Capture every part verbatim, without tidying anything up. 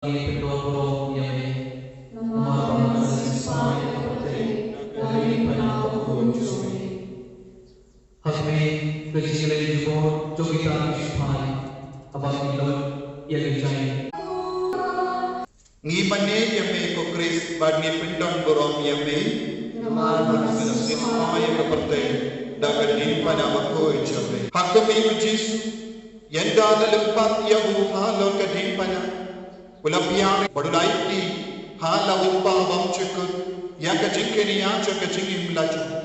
Ngi pyndonkam ïa me. Namar ba me la siewspah ïa ka pyrthei da ka diengphna bakhuid jong me. Ha kane ka jingleit jubor jong kita ki shipai, haba ngi lut ïa ka jaiñ. Ngi mane ïa me ko Khrist bad ngi pyndonburom ïa me. Namar ba me la siewspah ïa ka pyrthei da ka diengphna bakhuid jong me. Ha kmie u Jisu, ynda la lympat ïa u halor ka diengphna, u la pdiang bad u la ïaid ha la u kpa bymjukut ïa ka jingkñia jong ka jingim la jong u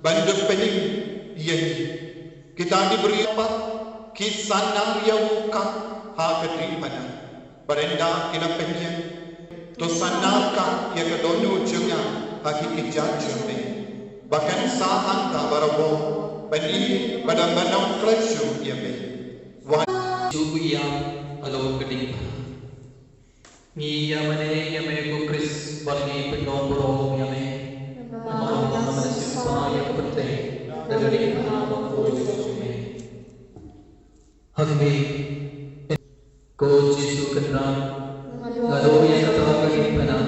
ban dup pynim ïa ngi. Kita ki briew pat ki sanar ïa u kat ha ka diengphna. Bad ynda ki la pynïeng, to sanar kat ïa ka dohnud jong nga ha ki kjat jong me. Ba kan sa hangta barabor ban ïeit bad ban ym klet shuh ïa me. Wan. Shu ïa halor ka diengphna. Ngi ïa mane ïa me ko Khrist bad ngi pyndonkam ïa me. Namar ba me la siewspah ïa ka pyrthei da ka diengphna bakhuid jong me. Ha kmie, ko Jisu Kynrad, nga duh ïa kata ka diengphna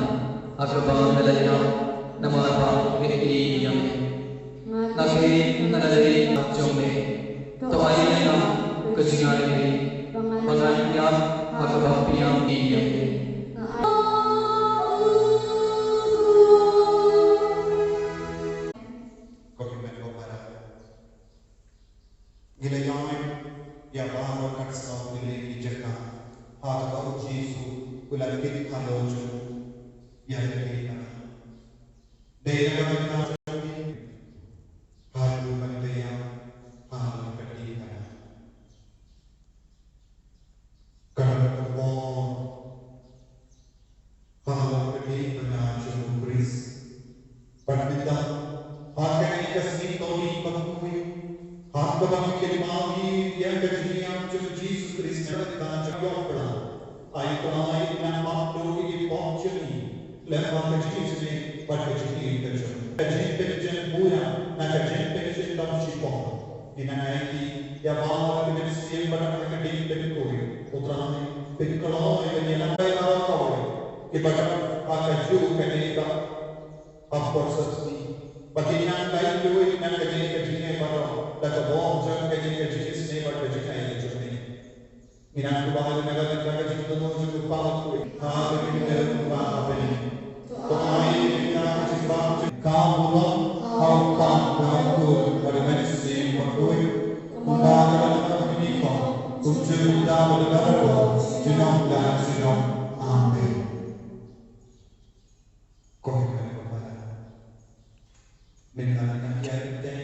ha kaba me la ïap namar ba nga ïeit ïa me. Nga kheiñ nga la dei jong me. To ai ïa nga ka jingai ba ngan ïap ha kaba phi ïap ïa me. Ko hynmen ko para. Ngi la ïohi ïa baroh katno ki lei ki jaka ha kaba u Jisu u la kit halor jong u ïa ka diengphna. Dei na ka bynta jong ngi haduh ban da ïap halor ka diengphna. Ka long ka por halor ka diengphna jong u Khrist. Bad mynta ha kane ka sngi Toni bakhuid, ha kaba ngi kynmaw ïa ka jingïap jong u Jisu Khrist, na ka bynta jong u Trai, ai Trai, nang map noh ïa ki pop jong ngi. Lem bad ka jingisynei bad ka jingïeit ka jong ka jingpynjah burom na ka jingpynjah dong shipor. Ngi nang ai ïa ki ïa baroh ki mynsiem ba don ha ka diengpynkhoi. U Trai, pynkloi ban ïalam ïa baroh kawei kiba don ha kajuh ka dei ka apostol sngi ba kin nang dei kawei na ka jingïeit ka jingïeit baroh da ka bor jong ka jingïeit ka jingisynei bad ka jingïeit ka jong ngi. Ngi nang duwai na ka bynta ka jingthmu jong u Kpa bakhuid. Ha ka bynta u Kpa ha bneng. To ai ïa ka jingpang jong ka burom ha u Kpa, ha u Khun bad ha u Mynsiem Bakhuid. Kumba ka long ha ka bneng, kumjuh kumta bad barabor, junom la junom. Amen. Ko hynmen ko para. Mynta ngi nang ïa kynthei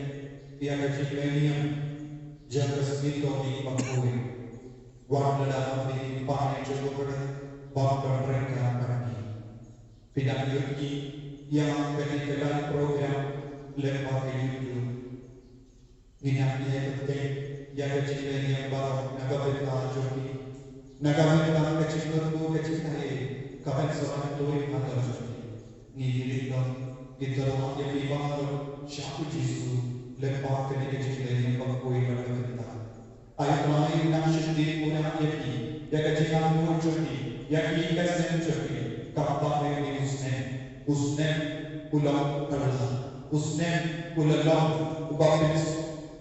ïa ka jingleit niam jong ka sngi Toni bakhuid. Wat lada phi dei ki paid jong u Trai, bad phi don ryngkat bad ngi. Phi dang ïohi ïa kane ka live program lyngba ka YouTube. Ngi nang ïa kynthei ïa ka jingleit niam baroh na ka bynta jong phi, na ka bynta ka jingkyrkhu ka jingaiei kaban sa wan khlem halor jong phi. Ngi ki leit noh, ngi tyrwa ïa phi baroh sha u Jisu lyngba kane ka jingleit niam bakhuid na ka bynta. Ai Trai, nang shim dei u nang ïa phi, ïa ka jingangnud jong phi, ïa ki kasem jong phi, kaba ïa u snem, u snem u long kylla, u snem u la long uba pyn,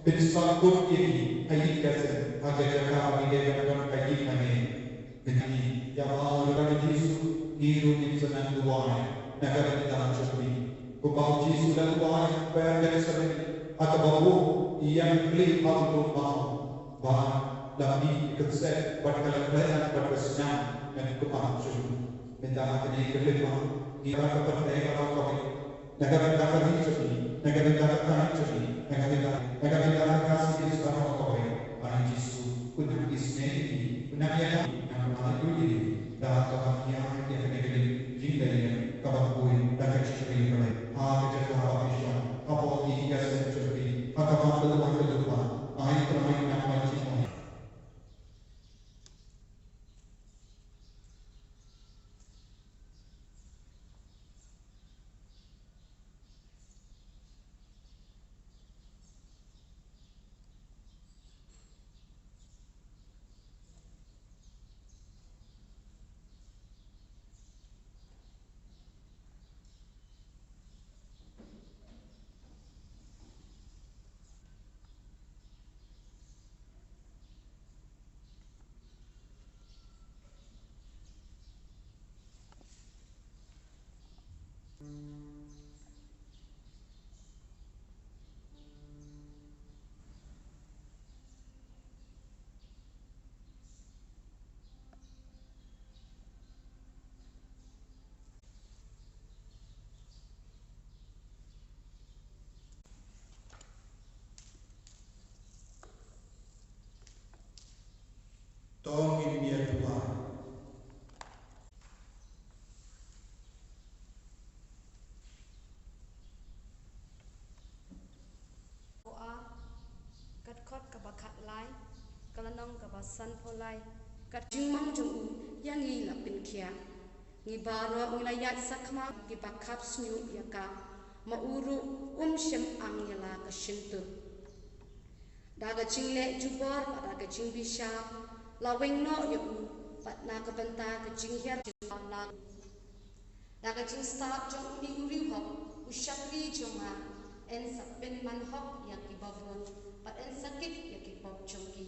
pynsangkut ïa ki ha ïing ka sem, ha ka jaka ba ki dei ban don ka ïing mane. Mynta ngi ïa baroh ruh ka Jisu, ngi ruh ngin sa nang duwai na ka bynta jong phi. Kumba u Jisu u la duwai ha ka Bethani ha kaba u ïeng khlieh ha u lum maw. Ba la mih ka kynset bad ka la khleh bad ka sñiang na ka khmat jong u. Mynta ha kane ka lyngba ngi, na ka pyrthei baroh kawei, na ka bynta ka ri jong ngi, na ka bynta ka thaiñ jong ngi, na ka bynta, na ka bynta ka Khasi Hills baroh kawei, ba u Jisu un nang isynei ïa ngi, un nang ïalam ïa ngi, nang ai ïa ngi da kaba ngi ïa, ïa kane ka jingleit niam kaba khuid da ka jingkyrkhu ha ka jaka ba phi shong, hapoh ki ïing ka sem jong phi, ha ka bynta ka lypa, ai Trai nang ban jingmut. Sanpholai, ka jingmong jong u ïa ngi la pynkhiah. Ngi baroh ngi la ïaid sakma kiba khap shñiuh ïa ka, ma u ruh um shym ang ïa la ka shyntur. Da ka jingleh jubor bad da ka jingbishar la weng noh ïa u, bad na ka bynta ka jinghiar jingmala da ka jingstad jong une u riewhok, u shakri jong nga, yn sa pynman hok ïa kiba bun bad yn sa kit ïa ki pop jong ki.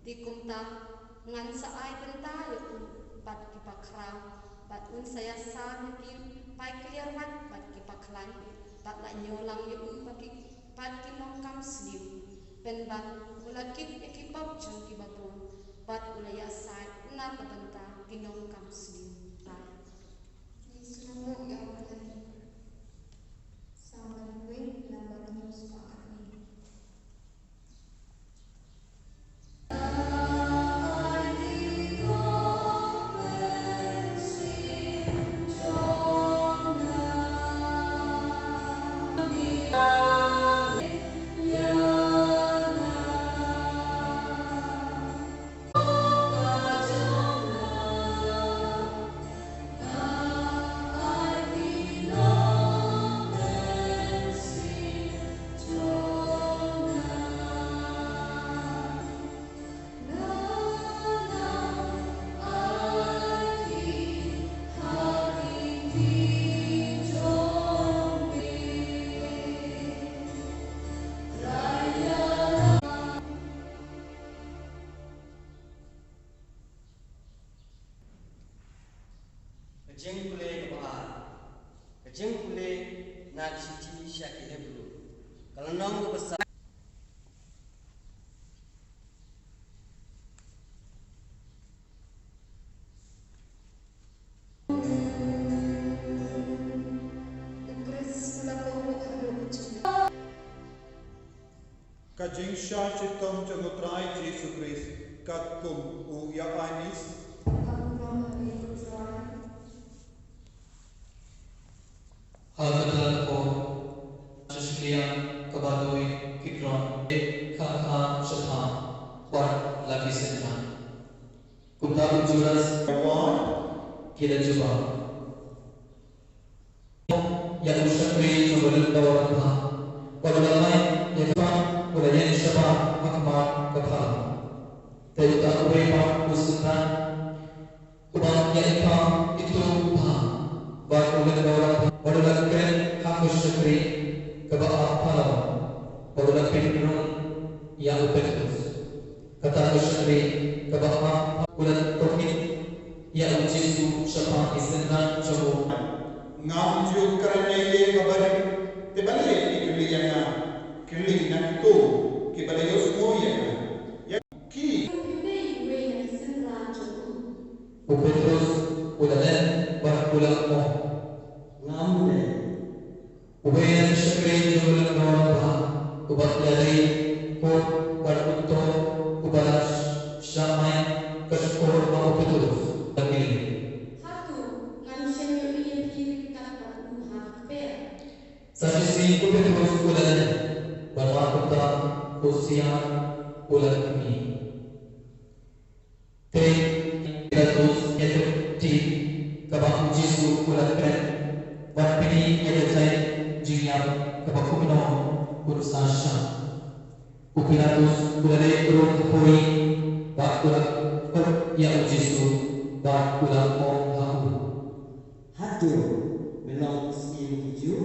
Te kumta ngan sa ai bynta ïa u bad kiba khraw, bad un sa ïasam ïa ki paikliar wat bad kiba khlaiñ, bad la ñiew lang ïa u bad ki, bad ki nongkam sniew. Pynban u la kit ïa ki pop jong kiba bun, bad u la ïasaid na ka bynta ki nongkam sniew. Ai. Ngi sngewbha ïa u Blei. Psalm one hundred, number one, spah khatni. Ka jingpule kaba ar. Ka jingpule na ka shithi sha ki Hebru. Ka lynnong kaba saw. Ka jingshah shitom jong U Trai Jisu Khrist katkum u ïa-ai. Ha kata ka por, sha shakri kaba dei Kidron, ka kha shaphang bad la ki synran. Kumta u Judas ki la jubab ïa u shakri jong u lyngdoh rangbah, bad u la lait ïa ka, u la ïeng shabar ha khmat ka palaw. Te uta uwei pat u synran uba ïaid bha ito bha bad u lyngdoh rangbah, bad u la kren ha ka shakri kaba ap palaw, bad u la pynrung ïa u Petros. Kata ka shakri kaba ap u la tohkit ïa u Jisu shaphang ki synran jong u. Ngam ju kren ïa ka barim, te balei phi kylli ïa nga? Kylli na kito kiba la ïohsngew ïa nga. Ïa ki. U Petros u la len bad u la ong, ngam leh. Uwei na ki shakri jong u lyngdoh rangbah, uba ïadei kot bad uto uba la shah ai ka shkor ha u Petros, u la kylli, hato ngan shym ïohi ïa phi ryngkat bad u ha ka kper? Sa shisien u Petros u la len, bad mar kumta u siar u la kmie. Te Pilatus ïa ka kti kaba u Jisu u la kren, bad pyni ïa ka jait jingïap kaba kumno un sa shah. U Pilatus u la leit rung ha poi bad u la kut ïa u Jisu bad u la ong ha u, hato me long u syiem ki Jiw?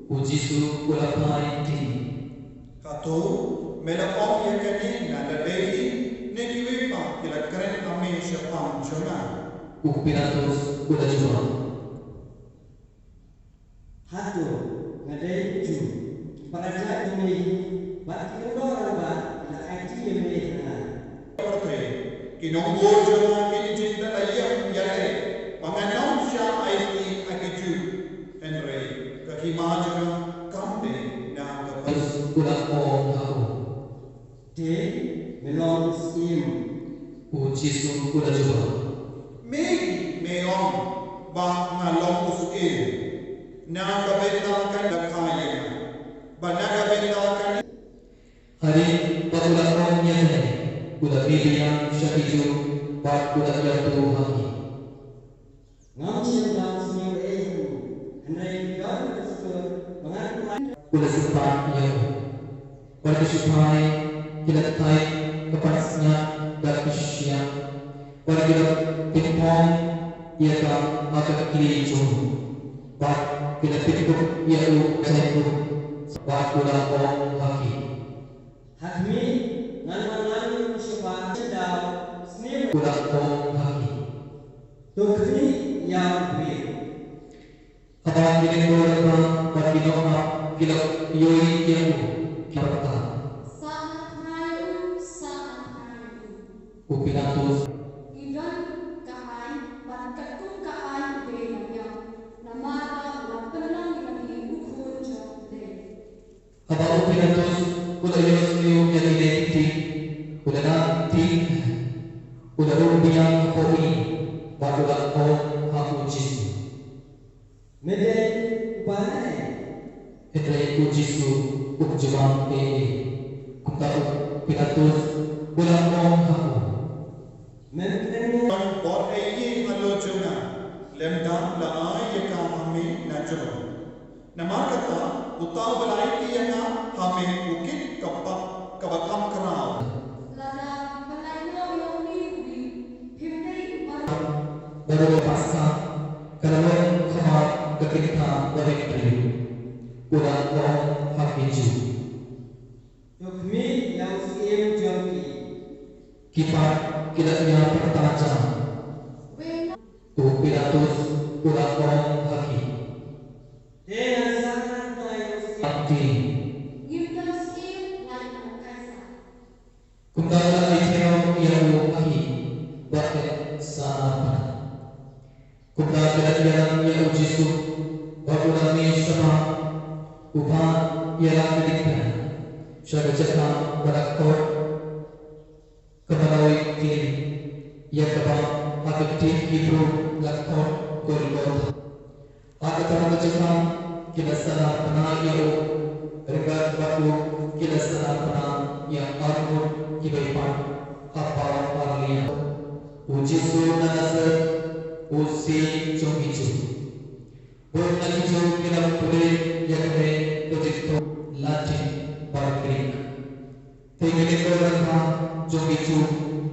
U Jisu u la phai ïa u, hato me la ong ïa kane nga da dei ne kiwei pat ki la kren ha me shaphang jong nga? U Pilatus u la jubab, hato nga dei u Jiw? Ki para jait jong me bad ki lyngdoh rangbah ki la aiti ïa me ha nga. Pyrthei, ki nongbud jong nga kin ïa jin da la ïa ïa leh ba ngan ym shah aiti ha ki Jiw. Hynrei ka hima jong nga kam dei na ka. Te me long u syiem. U Jisu u la jubab, me, me ong ba nga long u syiem. Na ka bynta kane la kha ïa nga ba na ka bynta kane. Hadien ba u la ong ïa kane, U la mih biang sha ki Jiw bad u la ïathuh ha ki. Ngam shym dang sngewthuh ei ei, hynrei ki don ka dustur ba ngan pynlait. U la sympat ïa u. Bad ki shipai ki la thait ka pansngiat da ki shiang. Bad ki la pynphong ïa ka ha ka kli jong u. Bad ki la pynkup ïa u ha ka jaiñkup. Bad u la ong ha ki. Ha khmih, ngan wan lang ïa u shabar sha daw snem. U la ong ha ki. To khmih ïa u briew. Haba ki lyngdoh lyngba bad ki nongaphant ki la ïohi ïa u, ki la pyrta. Sa arphew, sa arphew. U Pilatus. Ngi don ka aiñ bad katkum ka aiñ u dei ban ïap, namar ba u la pynlong ïa lade u khun jong U Blei. Haba u Pilatus u la ïohsngew ïa kine ki ktien, u la nang tieng, u la rung biang hapoh ïing bad u la ong ha u Jisu. Me dei u bahaïing. Hynrei u Jisu um jubab ei ei. Kumta u Pilatus u la ong ha u. Mem kren. Bor ei ei halor jong nga, lymda la ai ïa ka ha me na jrong. Namar kata, uta uba la aiti ïa nga ha me u kit ka pap kaba kham khraw. Lada pynlait noh ïa une u briew, phim dei u bar. Baroh Paskha ka la long khamar ka kynta ba hynriew. U la ong ha ki Jiw. To khmih ïa u syiem jong ki. Ki pat ki la ïa pyrta jam. U Pilatus u la ong ha ki. Te ngan sa pyrta ïa u syiem. Ati. Ngim don syiem lait na u Kaisar. Kumta u la ai thew ïa u ha ki bad ki sa pyrta. Kumta ki la ïalam ïa u Jisu bad u la mih shabar, u phah ïa la ka diengphna sha ka jaka ba la khot, kaba la ong ïa kaba ha ka ktien Hebru la khot Golgotha. Ha kata ka jaka ki la sahnarphna ïa u, ryngkat bad u ki la sahnarphna ïa arngut kiba ïapan ha palat ar liang. U Jisu na Nasaret, u syiem jong ki Jiw. Bun na ki Jiw ki la pule ïa kane ka jingthoh Latin bad Greek. Te ki lyngdoh lyngba jong ki Jiw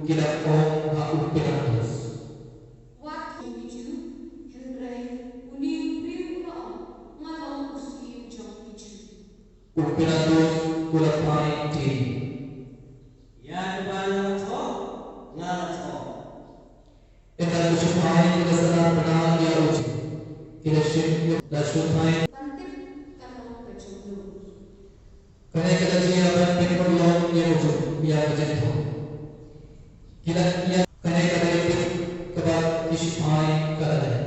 ki la ong ha u Pilatus. Wat ki Jiw, hynrei une u briew u la ong, nga long u syiem jong ki Jiw. U Pilatus u la phai tieng. Ïa kaba nga la thoh, nga la thoh. Ynda ki shipai ki la sahnarphna ïa u Jisu, ki la shim ïa u, la shu phai. Ban tip ka long ka jong u. Kane ka la jia ban pynpynlong ïa u Jisu ïa ka jingthoh. Ki la ïa kane ka dei tip kaba ki shipai ka la leh.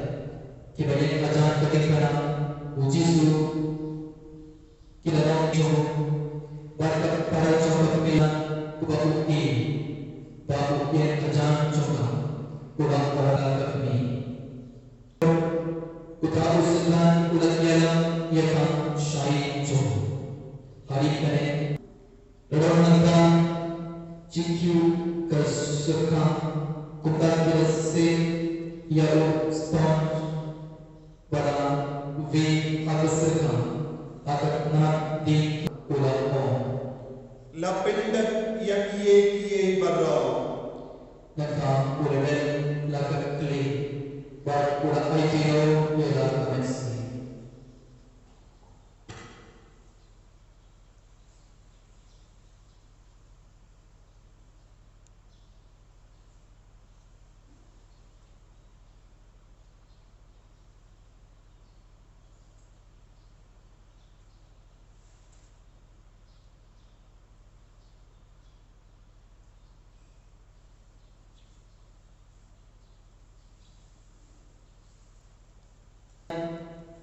Kiba ïeng hajan ka diengphna, u Jisu ki la long jong u, bad ka para jong ka kmie, uba u ïeit, ba u ïeng hajan jong ka, u la ong ha ka kmie. Uta u Soitan u la ïalam ïa ka sha ïing jong u. Hadien kane, la don nangta jingkiew ka syrkha, kumta ki la sep ïa u sponge ba la weng ha ka syrkha, ha ka tnat dieng, u la ong. La pyndep ïa kiei kiei baroh. Nangta u la len la ka kli bad u la aiti ruh ïa la ka mynsiem.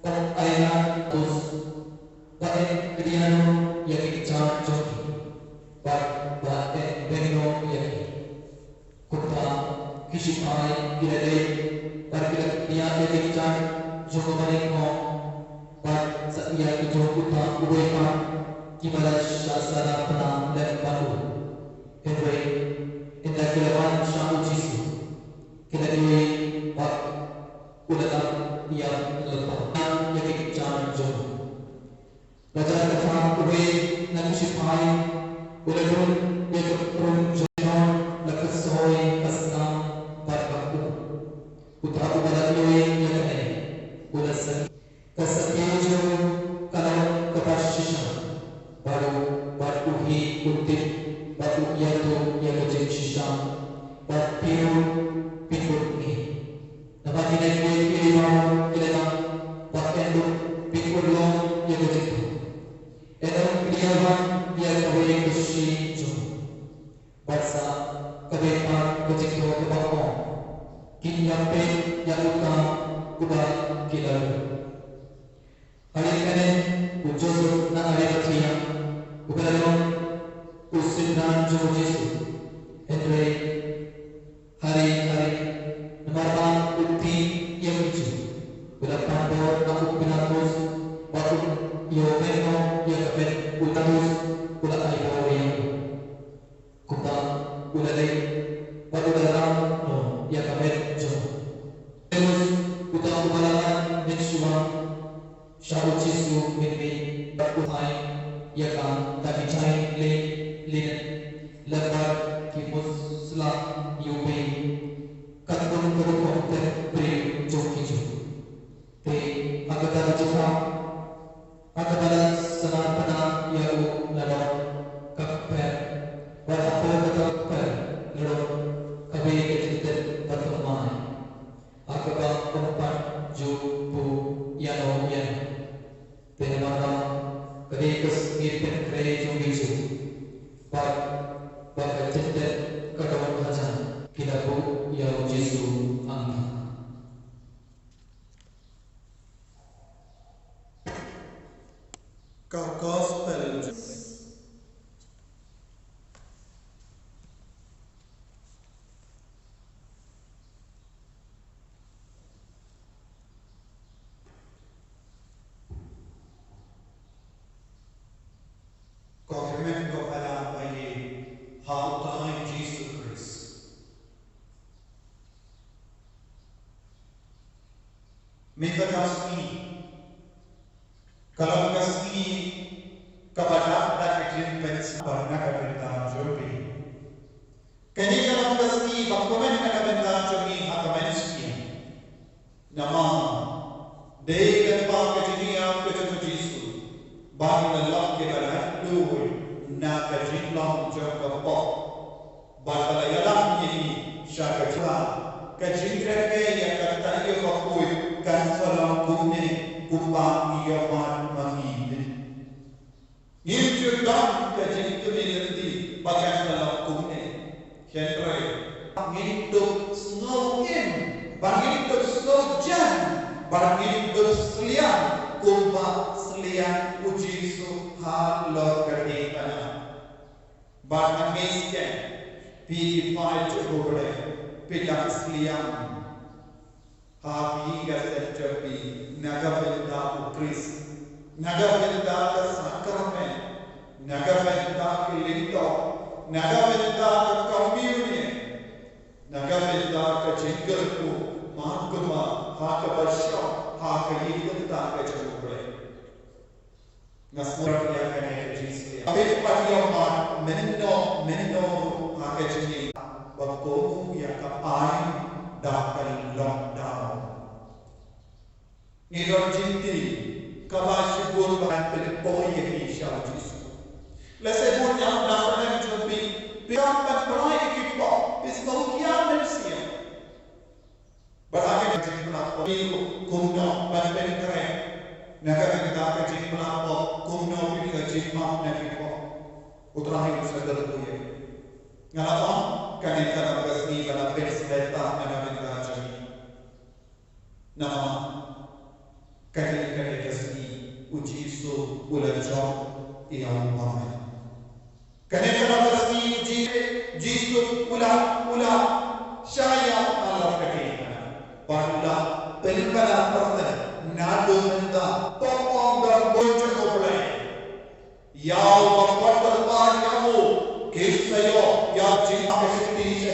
Ong ai lad, Pilatus, ba yn kdiah noh ïa ki kjat jong ki, bad ba yn beng noh ïa ki. Kumta ki shipai ki la leit bad ki la kdiah ïa ki kjat jong u banyngkong bad sa ïa ki jong uta uba ïapan, kiba la shah sahnarphna lem bad u. Hynrei Ki la wan sha u Jisu, ki la ïohi ba u la lap ïa ka lypa, ïa ki kjat jong u. Bajar kata uwei na ki shipai u la rung ïa ka prung jong u, la ka soi ka snam bad ka um. Uta uba la ïohi ïa kane u la sakhi. Ka sakhi jong u ka long kaba shisha. Bad u, bad u hi u tip bad u ïathuh ïa ka jingshisha. Bad phi ruh phi kut ngi. Namar kine ki, ki, ki la ïathuh ba kin duh phi kut lem ïa ka jingthoh. Ïa kane ki la wan ïa kawei ka shi jong u. Bad sa kawei pat ka jingthoh kaba ong, kin ïa peit ïa uta uba ki la ruh. Hadien kane u Joseph na Arimathea, uba la long u synran jong u Jisu, hynrei hynrei hynrei namar ba u tieng ïa ki Jiw, u la pan bor ha u Pilatus ba un ïoh weng noh ïa ka met u Pilatus, u la ai bor ïa u. Kumta u la leit bad u la ram noh ïa ka met jong u. Pilatus, uta uba la nang mynshuwa sha u Jisu mynmiet, bad u ai ïa ka da ki jaiñ lei linen lem bad ki muslap ïa u bei, katkum ka rukom tep briew jong ki Jiw. Te ha kata ka jingthap, ha kaba la sngap pynah ïa u, la don ka kper, bad hapoh kata ka kper la don kawei ka jingtep bathymmai, ha kaba ym pat ju pynïaid ïa u. Te namar ba ka dei ka sngi pynkhreh jong ki Jiw, bad ba ka jingtep ka don hajan, ki la buh ïa u Jisu hangta. Ka Gospel. Ka hynmen ka pala ba ïeit ha uta u Jisu Khrist. Mynta ka sngi ka long ka sngi kaba dap da ka jingpynsngewbha na ka bynta jong phi. Kane ka long ka sngi ba kmen na ka bynta jong ngi ha ka mynsiem. Namar dei lyngba ka jingïap ka jong u Jisu ba ngi la long kiba laitluid na ka jinglong jong ka pop. Bad ba la ïalam ïa ngi sha ka jingkren, ka jingkren ïa kata ïa ka pop kan sa long kumne kumba ngi ïohmad ma ngi. Ngim ju don ka jingkmen lynti ba kan sa long kumne. Hynrei ba ngin dup sngew im, ba ngin dup sngew jan, ba ngin dup sliang kumba sliang u Jisu halor ka diengphna. Bad hangne skhem, phi ki paid jong U Blei, phi dang sliang ha phi ka seng jong phi, na ka bynta u Khrist, na ka bynta ka sakramen, na ka bynta ki lyngdoh, na ka bynta ka komunion, na ka bynta ka jingkyrkhu markhmat ha kaba shong ha ka ïing kata ka jong U Blei. Nga sngewthuh ïa kane ka jingsngewthuh. Phi pat ïohmad mynno mynno ruh ha ka jingim ba kum ïa ka aiñ da ka lockdown. Ngi don jingtieng kaba shibun ba pynpoi ïa ki sha u Jisu. Lehse bun ïa u nongpynim jong phi, phi ïam pynpra ïa ki pop, phi sngewthuh ïa mynsiem. Bad ha ka jingpynlap pop, kumno ban pynkhreh na ka bynta ka jingpynlap pop, kumno phi ka jingmap na ki pop. U Trai un sa kyrkhu ïa. Nga la ong kane ka long ka sngi ba la pynsleh tam na ka bynta jong ngi. Namar kane, kane ka sngi u Jisu u la jop ïa u bamon. Kane ka long ka sngi u Ji-, Jisu u la, u la shah ïap halor ka diengphna. Bad u la pynbna pyrthei naduh mynta, pop ong don bun jong U Blei. Ïa uba kwah tyrwa ïa u, kin sa ïoh ïa ka jingmap ka shakti sha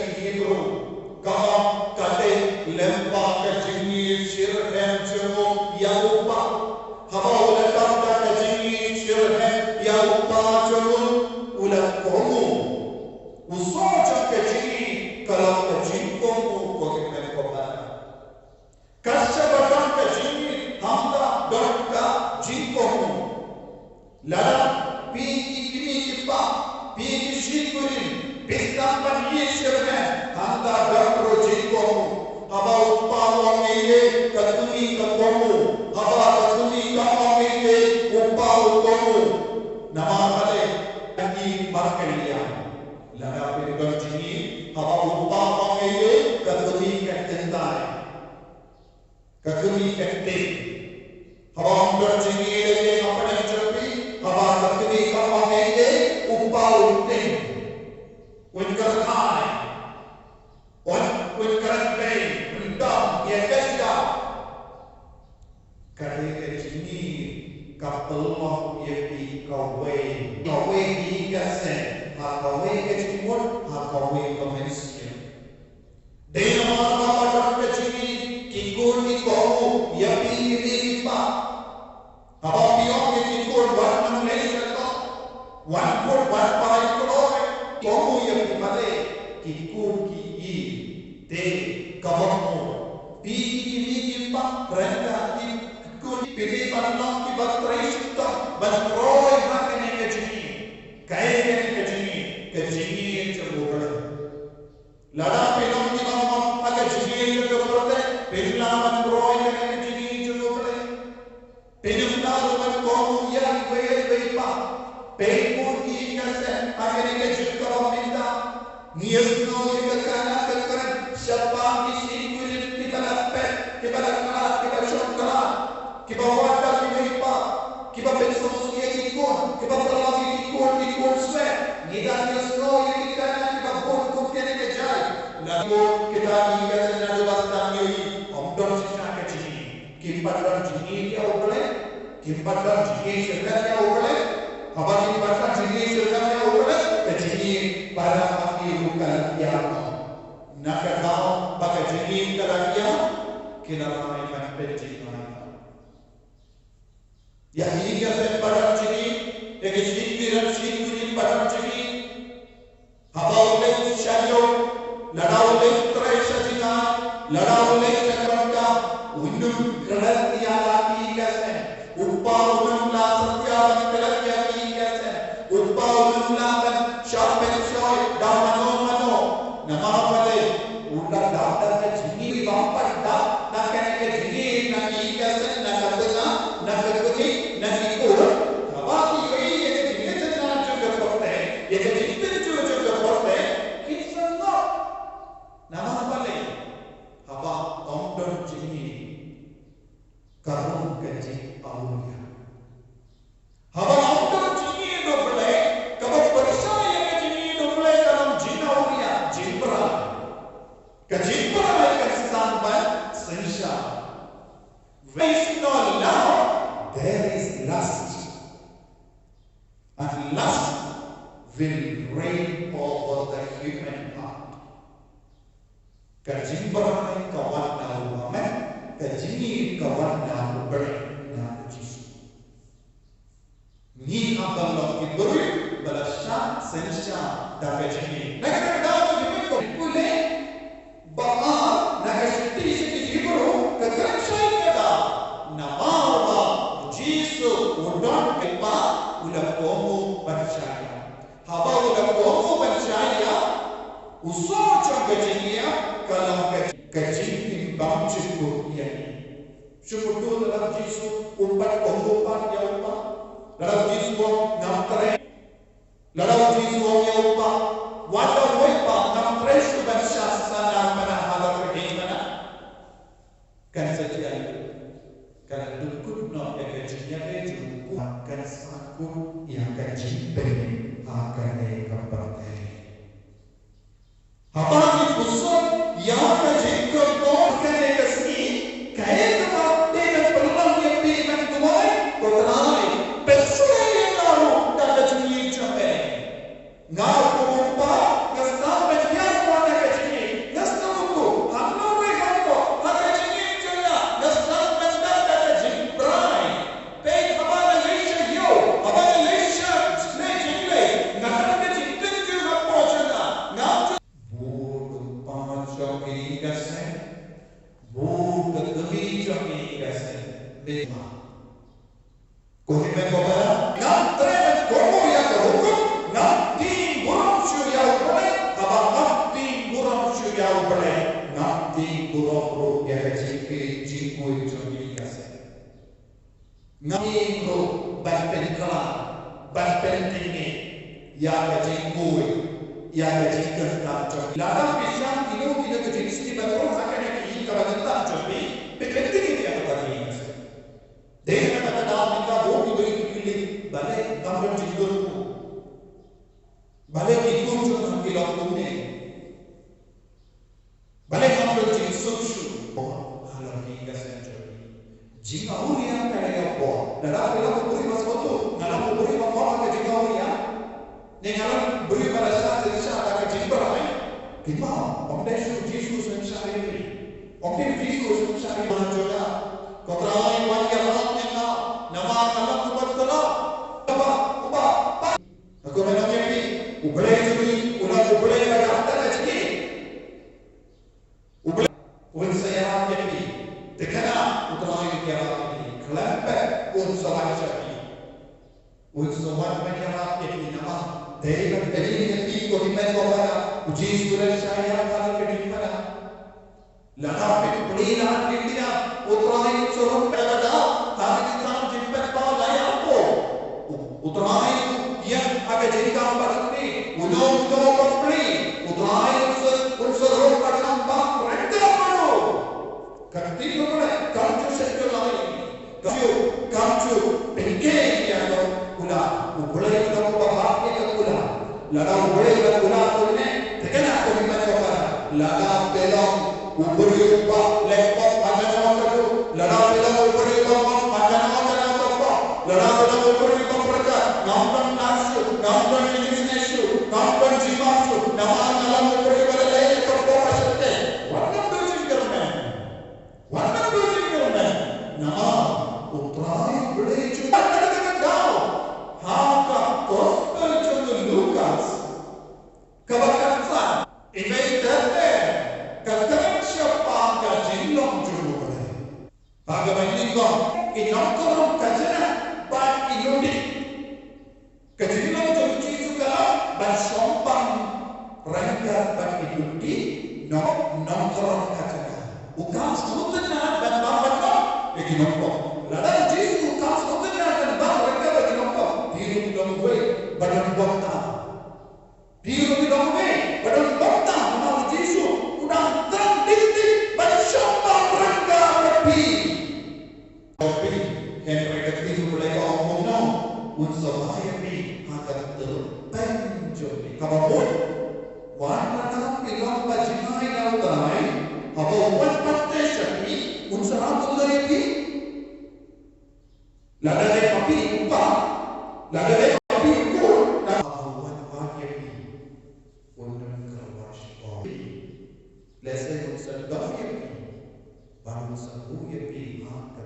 Lada phi ki kmie ki kpa, phi ki shynkurim, phi sdang ban ïeit sha ka bneng, hangta don ruh jingkohnguh. Haba u kpa u ong ei ei, ka kmie ka kohnguh. Haba ka kmie ka ong ei ei, u kpa u kohnguh. Namar balei? Ka ïing markylliang. Lada phi don jingïeit, haba u kpa u ong ei ei, ka kmie ka kyntait. Ka kmie ka tip. Haba ym don jingïeit ei ei hapdeng jong phi, haba ka kmie ka ong ei ei, u kpa un tip. Un kyrhai. Un, un kren beiñ, un dom ïa ka jingïeit. Ka dei ka jingïeit ka pynlong ïa phi kawei. Kawei hi ka seng, ha kawei ka jingmut, ha kawei ka mynsiem. Dei namar ba don ka jingïeit, ki khun ki kohnguh ïa phi ki kmie ki kpa. Haba phi ong ïa ki khun wan nang leit sha ka, wan khun wan pai kloi, kohnguh ïa phi, balei? Ki khun ki ïeit. Te kaba mut, phi ki kmie ki kpa, rynda ki khun phi dei ban long kiba trei shitom ban troi ha kane ka jingïeit. Kaei kane ka jingïeit? Ka jingïeit jong U Blei. Lada phi long kiba mut ha ka jingïeit jong ka pyrthei, phim lah ban troi ha ka jingïeit jong U Blei. Phim lah ruh ban kohnguh ïa iwei ïa iwei pa. Peit ïa ka seng ha kane ka juk kaba mynta. Ngi ïohsngew ïa ka kane ka kren shaphang ki shynkurim kiba la phet, kiba la khlad, kiba shong khlad. Kiba wan da kiwei pat, kiba pynsngewsih ïa ki khun, kiba pynlong ïa ki khun, ki khun sweat. Ngi dang ïohsngew ïa ki kane kiba bun kum kane ka jait. Lada ki khun kita ki ïa ka seng naduh ba sdang ïohi, ym don shisha ka jingïeit. Kim pat don jingïeit ïa U Blei, kim pat don jingïeit shisha ïa U Blei. Haba kim pat don jingïeit shisha ïa U Blei, ka jingïeit para ma ki ruh ka la ïap. Na ka daw ba ka jingïeit ka la ïap, ki la rai ban pynjynjar. Ïa ki ïing ki sem ba don jingïeit, ïa ki shynkurim shynkurim ba don jingïeit. Haba u leit sha ïew, lada u leit trei sha jngai, lada u leit sha ka bynta, un ym klet ïa la ki ïing ki sem. U kpa un ym lah satia ban klet ïa ki ïing ki sem. U kpa un ym lah ban shah pynshoi da mano mano. Namar balei? U la dap da ka jingïeit, bym pat dap na kane ka jingïeit, na ki ïing ki sem, na ka tnga, na ka kmie, na ki khun. Haba ki ïohi ïa ka jingïeit jong ka pyrthei, ïa ka jingpynjur jong ka pyrthei, kin sngewthuh. Namar balei? Haba ym don jingïeit, ka rung ka jingawria. Haba ym don jingïeit U Blei, kaba pyrshah ïa ka jingïeit U Blei ka long jingawria, jingbrai. Ka jingbrai kan sa ban synshar. Where there is no love, there is lust. And lust will reign over the human heart. Ka jingbrai ka wan na u mamet, ka jingïeit ka wan na U Blei, na U Jisu. Ngi hap ban long ki briew ba la shah synshar da ka jingïeit. Na kata ka daw ki briew ko pule ba ar na ka shithi sha ki Hebru ka kren shai kata. Namar ba U Jisu u don ka Kpa, u la kohnguh ban shai ïa. Haba u la kohnguh ban shai ïa, u soh jong ka jingïap ka long ka, ka jingim bymjukut ïa ngi. Shu mutdur lada U Jisu um pat kohnguh pat ïa u Kpa. Lada U Jisu u ong ngam trei. Lada U Jisu u ong ïa u Kpa, wat da wei Kpa, ngam trei shuh ban shah sanan mana ha la ka ding mana. Kan sa jia, kan dukut noh ïa ka jingïadei jong u Kpa, kan sa kut ïa ka jingpynïap ha kane ka pyrthei. Haba ngi puson ïa ka jingkyrkhu kane ka sngi, kaei kaba dei ban pynlong ïa phi ban duwai, ko Trai, pynshlei ïa nga ruh da ka jingïeit jong me. Nga ruh kum u kpa, nga sdang ban ïaid na ka jingïeit, nga sdang ruh kum, hangno ruh hangno, ha ka jingïeit jong nga, nga sdang ban dap da ka jingbrai. Peit haba nga leit sha ïew, haba nga leit sha leit jingleit, nga don ka jingpynjur hapoh jong nga, ngam Bun u kpa jong ngi ka seng, bun ka kmie jong ngi ka seng, me ma. Ko hynmen ko para, ngam Nga ïeng ruh ban pynkylla, ban pyntngen ïa ka jingkhuid, ïa ka jingkyrkhu jong. Lada phi shah kino kino ka jingsngewbha ha kane ka ïing kaba kyntang jong phi, phi pyntngen ïa kata ka ïing. Dei na kata ka daw mynta bun ki briew ki kylli, balei kam don jingkyrkhu? Balei ki khun jong ngi ki long kumne? Balei kam don jingsuk suk? Halor ki ka seng jong ngi. Jingawria ka la ïa poi. Lada phi long u briew ba sngewthuh, nga long u briew ba poi ha ka jingawria, ne nga long u briew ba la shah shisha da ka jingbrai, phi mo, ym dei shuh Jisu u sngewshah ïa phi. Ym dei Jisu u sngewshah ïa phi. Ko Trai, wan ïarap ïa nga, namar nga long uba kylla, uba, uba, uba. Nga kyrmen ïa phi, U Blei jong ngi u long U Blei ba don ha ka jingim. U Blei un sa ïarap ïa phi. Te kane U Trai un ïarap ïa phi. Khlem pep un sa wan sha phi. Un sa wan ban ïarap ïa phi namar dei ban pynïeng ïa phi ko hynmen ko para. U Jisu u la shah ïarap ha ka jingim para. Lada phi plie lad phi plie, U Trai un sa rung phi lada ha ka jingthrang jingpynpaw la ïa poi. U, U Trai u ïeng ha ka jingkam baroh kane. Uno uno ba plie, U Trai un sa, un sa rung ha ka jingkam baroh kane. Ka ktien U Blei kam ju shet ju lai. Kam ju, kam ju pynkheiñ ïa ka kular. U Blei u long uba bat ïa ka kular. Lada U Blei u long kular kumne, te kane ka hynmen ka para. Lada phi long u briew uba leh pop ha kano kano, lada phi long u briew uba pop ha kano kano ka pop, lada phi long u briew uba pyrkhat, ngam don nar shuh, ngam don jingïaseng shuh, ngam don jingmap shuh, namar nga long u briew uba la leh ïa ka pop ha shatei. Wat nang duh jingkyrmen. Wat nang duh jingkyrmen, namar U Trai U Blei jong ngi. Wat nang duh jingkyrmen. Ha ka gospel jong u Lukas, kaba khatsan, i Mei Tyrteng ka kren shaphang ka jinglong jong U Blei. Ha kaba nyngkong, i nongkhrong khajna bad i lynti. Ka jinglong jong u Jisu ka long ban shong pang ryngkat bad ki lynti nong, nongkhrong khajna. U kam sngewtynnat ban pang ban long ïa ki nongpop. Lada u Jisu u kam sngewtynnat ban pang ryngkat bad ki nongpop, phi ruh phi long uwei ba don bor tam. Phi ruh phi long uwei ba don bor tam, namar u Jisu u dang thrang dei dei ban shong pang ryngkat bad phi. Phi, hynrei ka ktien U Blei ka ong kumno, un sa wad ïa phi ha ka tyrpeng jong phi. Kaba mut, wat la dang phi long ba jingai na U Trai, haba u wan pat te sha phi, un sa rah kumno ïa phi? Lada dei ma phi u kpa, lada dei ma phi u khun, na haba u wan wad ïa phi, un nym kyrpad shuh. Lehse un sa dom ïa phi, bad un sa buh ïa phi ha ka.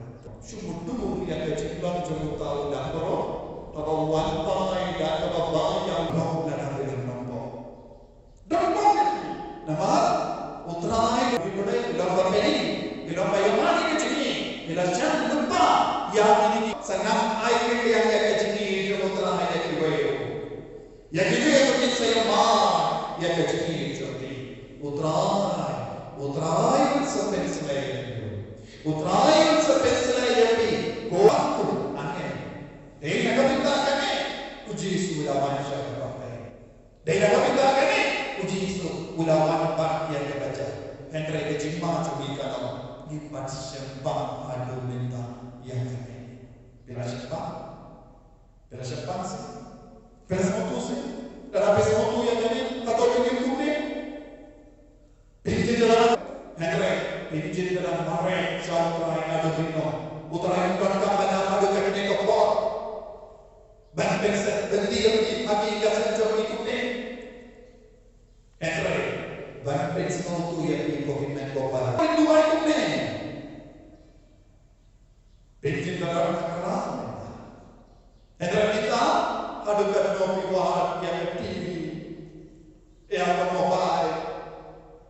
Shu mutdur ïa ka jinglong jong uta u nongkhrong, haba u wan pai da kaba bai ïa u long lada phi long nongpop. Dang bok ïa phi. Namar U Trai U Blei u long ba pynïeng, u long ba ïoh ïa ka jingim, u la jan lypa ïa kine ki. Sa ngam ai kyrliang ïa ka jingim jong U Trai ïa kiwei ruh. Ïa kine ruh kin sa ïoh ïa ka jingim jong ki. U Trai, U Trai un sa pynslei ïa phi. U Trai un sa pynslei ïa phi. Ko aku, amen. Dei na ka bynta kane u Jisu u la wan sha ka pyrthei. Dei na ka bynta kane u Jisu u la wan bat ïa kaba jia. Hynrei ka jingma jong ngi ka long, ngim pat sngewbha haduh mynta ïa kane. Phi la sngewbha? Phi la sngewbha seh? Phi la sngewthuh seh? Lada phi sngewthuh ïa kane, hato phin ïeng kumne? Pynjynjar, hynrei pynjynjar mareh sha U Trai haduh mynno. U Trai um donkam ban ïaid haduh kane ka por ban pynseh byndi ïa phi ha ki ïing ka sem jong phi kumne. Hynrei ban pynsngewthuh ïa phi ko hynmen ko para. Pynduwai kumne. Pynjynjar na ka Khrist. Hynrei mynta haduh katno phi wad ïa ka T V, ïa ka mobile,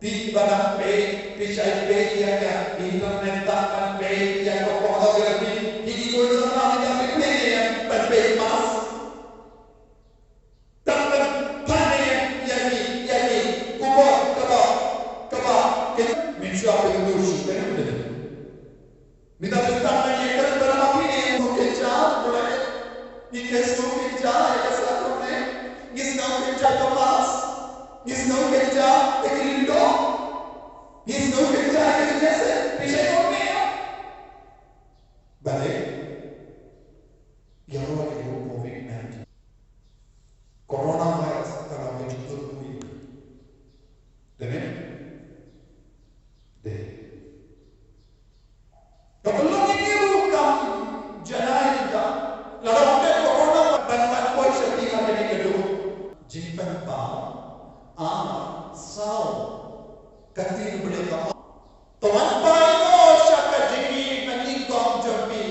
phi ba nang peit, phi shait peit ïa ka internet, tang ban peit ïa ka pornography, phi ki khun samla mynta phi peit ïa ban peit mass. Tang ban pan ïa, ïa ki, ïa ki khubor kaba, kaba, ke, mynshuwa phi ïoh shuh, kane mynta. Mynta phi tang ban ïa kren ba la ma phi ne, mo ke cha, Ngi sngew kynja ïa ka sakrament, ngi sngew kynja ïa ka mass, ngi sngew kynja ïa ki lyngdoh, ngi sngew kynja ïa ka jingïaseng, phi shait ong ne? Balei? Ïaroh ïa u covid nineteen. Coronavirus ka long ka jingtuid. Dei ne? Dei. Ka long ïa u kam janai ka. Lada ym dei corona ban wan poi sha phi ha kane ka dur. Jingpynpaw, armor, saw. Ka ktien Blei ka ong, to wan pai noh sha ka jingïeit ba nyngkong jong phi.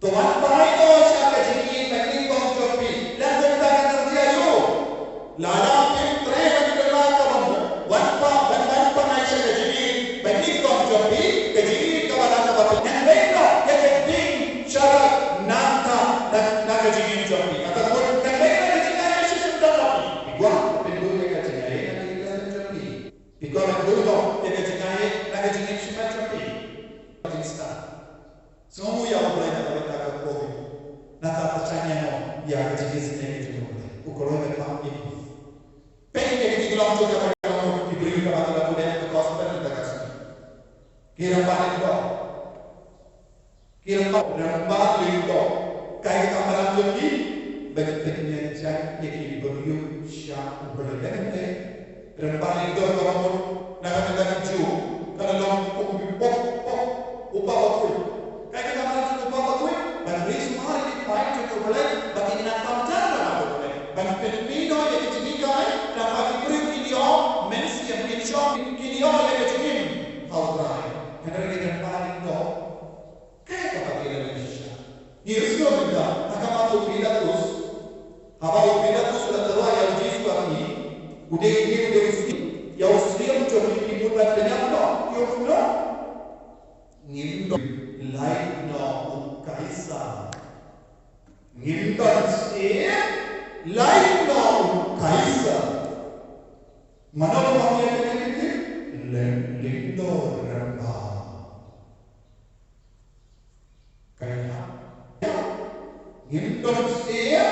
To wan pai noh sha ka jingïeit ba nyngkong jong phi. Lada ka ktien Blei ka ong, lada phim treh ban ïa ka ba mut, wan pa, wan, wan pynai sha ka jingïeit ba nyngkong jong phi, ka jingïeit kaba la kaba phi. Ngan leit noh ïa ka ding sharak na ka, na, na ka jingim jong phi. Kata ka mut ngan leit noh ïa ka jingim sha ka jingim jong phi. Phi kwah pynduh ïa ka jingim na ka jingim jong phi. Phi kwah ban duh noh ïa ka jingïeit na ka jingim shimet jong phi. Jingstad. Sngewnguh ïa U Blei na ka bynta ka covid. Nangta pyrshang ïa noh ïa ka jingisynei ka jong U Blei. U kloi ban pynpaw ïa phi. Peit ïa ka jinglong jong ka, ka long ki briew kaba ki la pule ïa ka gospel na ka sngi. Ki rangbah lyngdoh. Ki rangbah, rangbah lyngdoh. Kaei ka kamram jong ki? Ban pynïaid ïa ki briew sha U Blei. Lehse rangbah lyngdoh ka mut na ka bynta ki Jiw ka la long kum u pop, pop, u pop bakhuid. Kaei ka kamram jong u pop bakhuid? Ban ri sumar ïa ki paid jong U Blei ba kin nang tam jan na U Blei. Ban pynmih noh ïa ki jinghikai namar ki briew kin ïoh mynsiem, kin shong, kin ïoh ïa ka jingim ha U Trai. Hynrei ki rangbah lyngdoh, kaei kaba ki la leh shisha? Ngi ïohsngew mynta ha khmat u Pilatus, haba u Pilatus u la tyrwa ïa u Jisu ha kmih, u dei, u dei, u dei u syiem, ïa u syiem jong ki, ki mut ban pynïap noh, ïoh kumno? Ngim don, lait noh u Kaisar. Ngim don syiem, lait noh u Kaisar. Mano ba ong ïa kane ka ktien? Lyngdoh rangbah. Kaei? Ngim don syiem,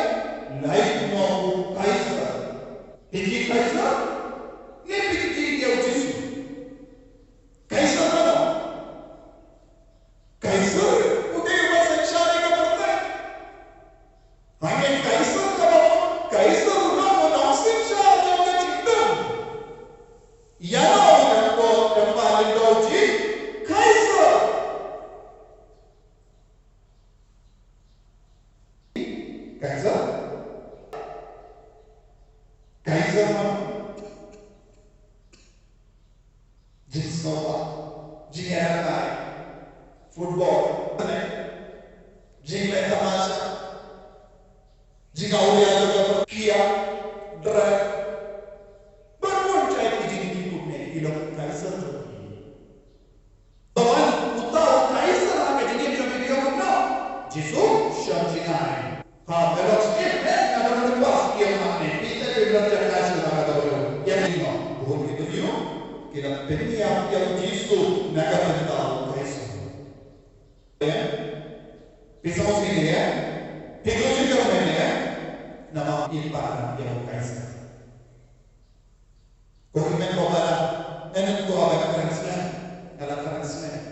lait noh u Kaisar. Phi kyrkieh Kaisar? Ne phi kyrkieh ïa u Jisu? Kaisar mano? Kaisar u dei uba synshar ïa ka pyrthei. Hangne Kaisar kaba, Kaisar u long u nongsynshar jong ka jingdum. Ïa no u dang, u dang ba lyngdoh u Jisu? Kaisar. Kaisar? Kaisar mano? Jingsngewbha, jingïalehkai, football, jingleh tamasha, jingawria jong ka, kiad, drug, bun bun jait ki jingdih kumne ki long Kaisar jong ki. Ba wan uta u Kaisar ha ka jingim jong ki, ki ong kumno? Jisu, shong jngai. Ha, me long sngewbha, nga don request ïa ma ne, phi te phi don jaka shuh ha ka dawai. Ïa ne no, bun ki briew ki la pynïap ïa u Jisu na ka bynta u Kaisar. Ïa? Phi sngewsih ïa? Phi kynmaw ïa? Namar i pan ïa u Kaisar. Ko hynmen ko para, nga nym kwah ban kren sngewsih, nga la kren sngewsih.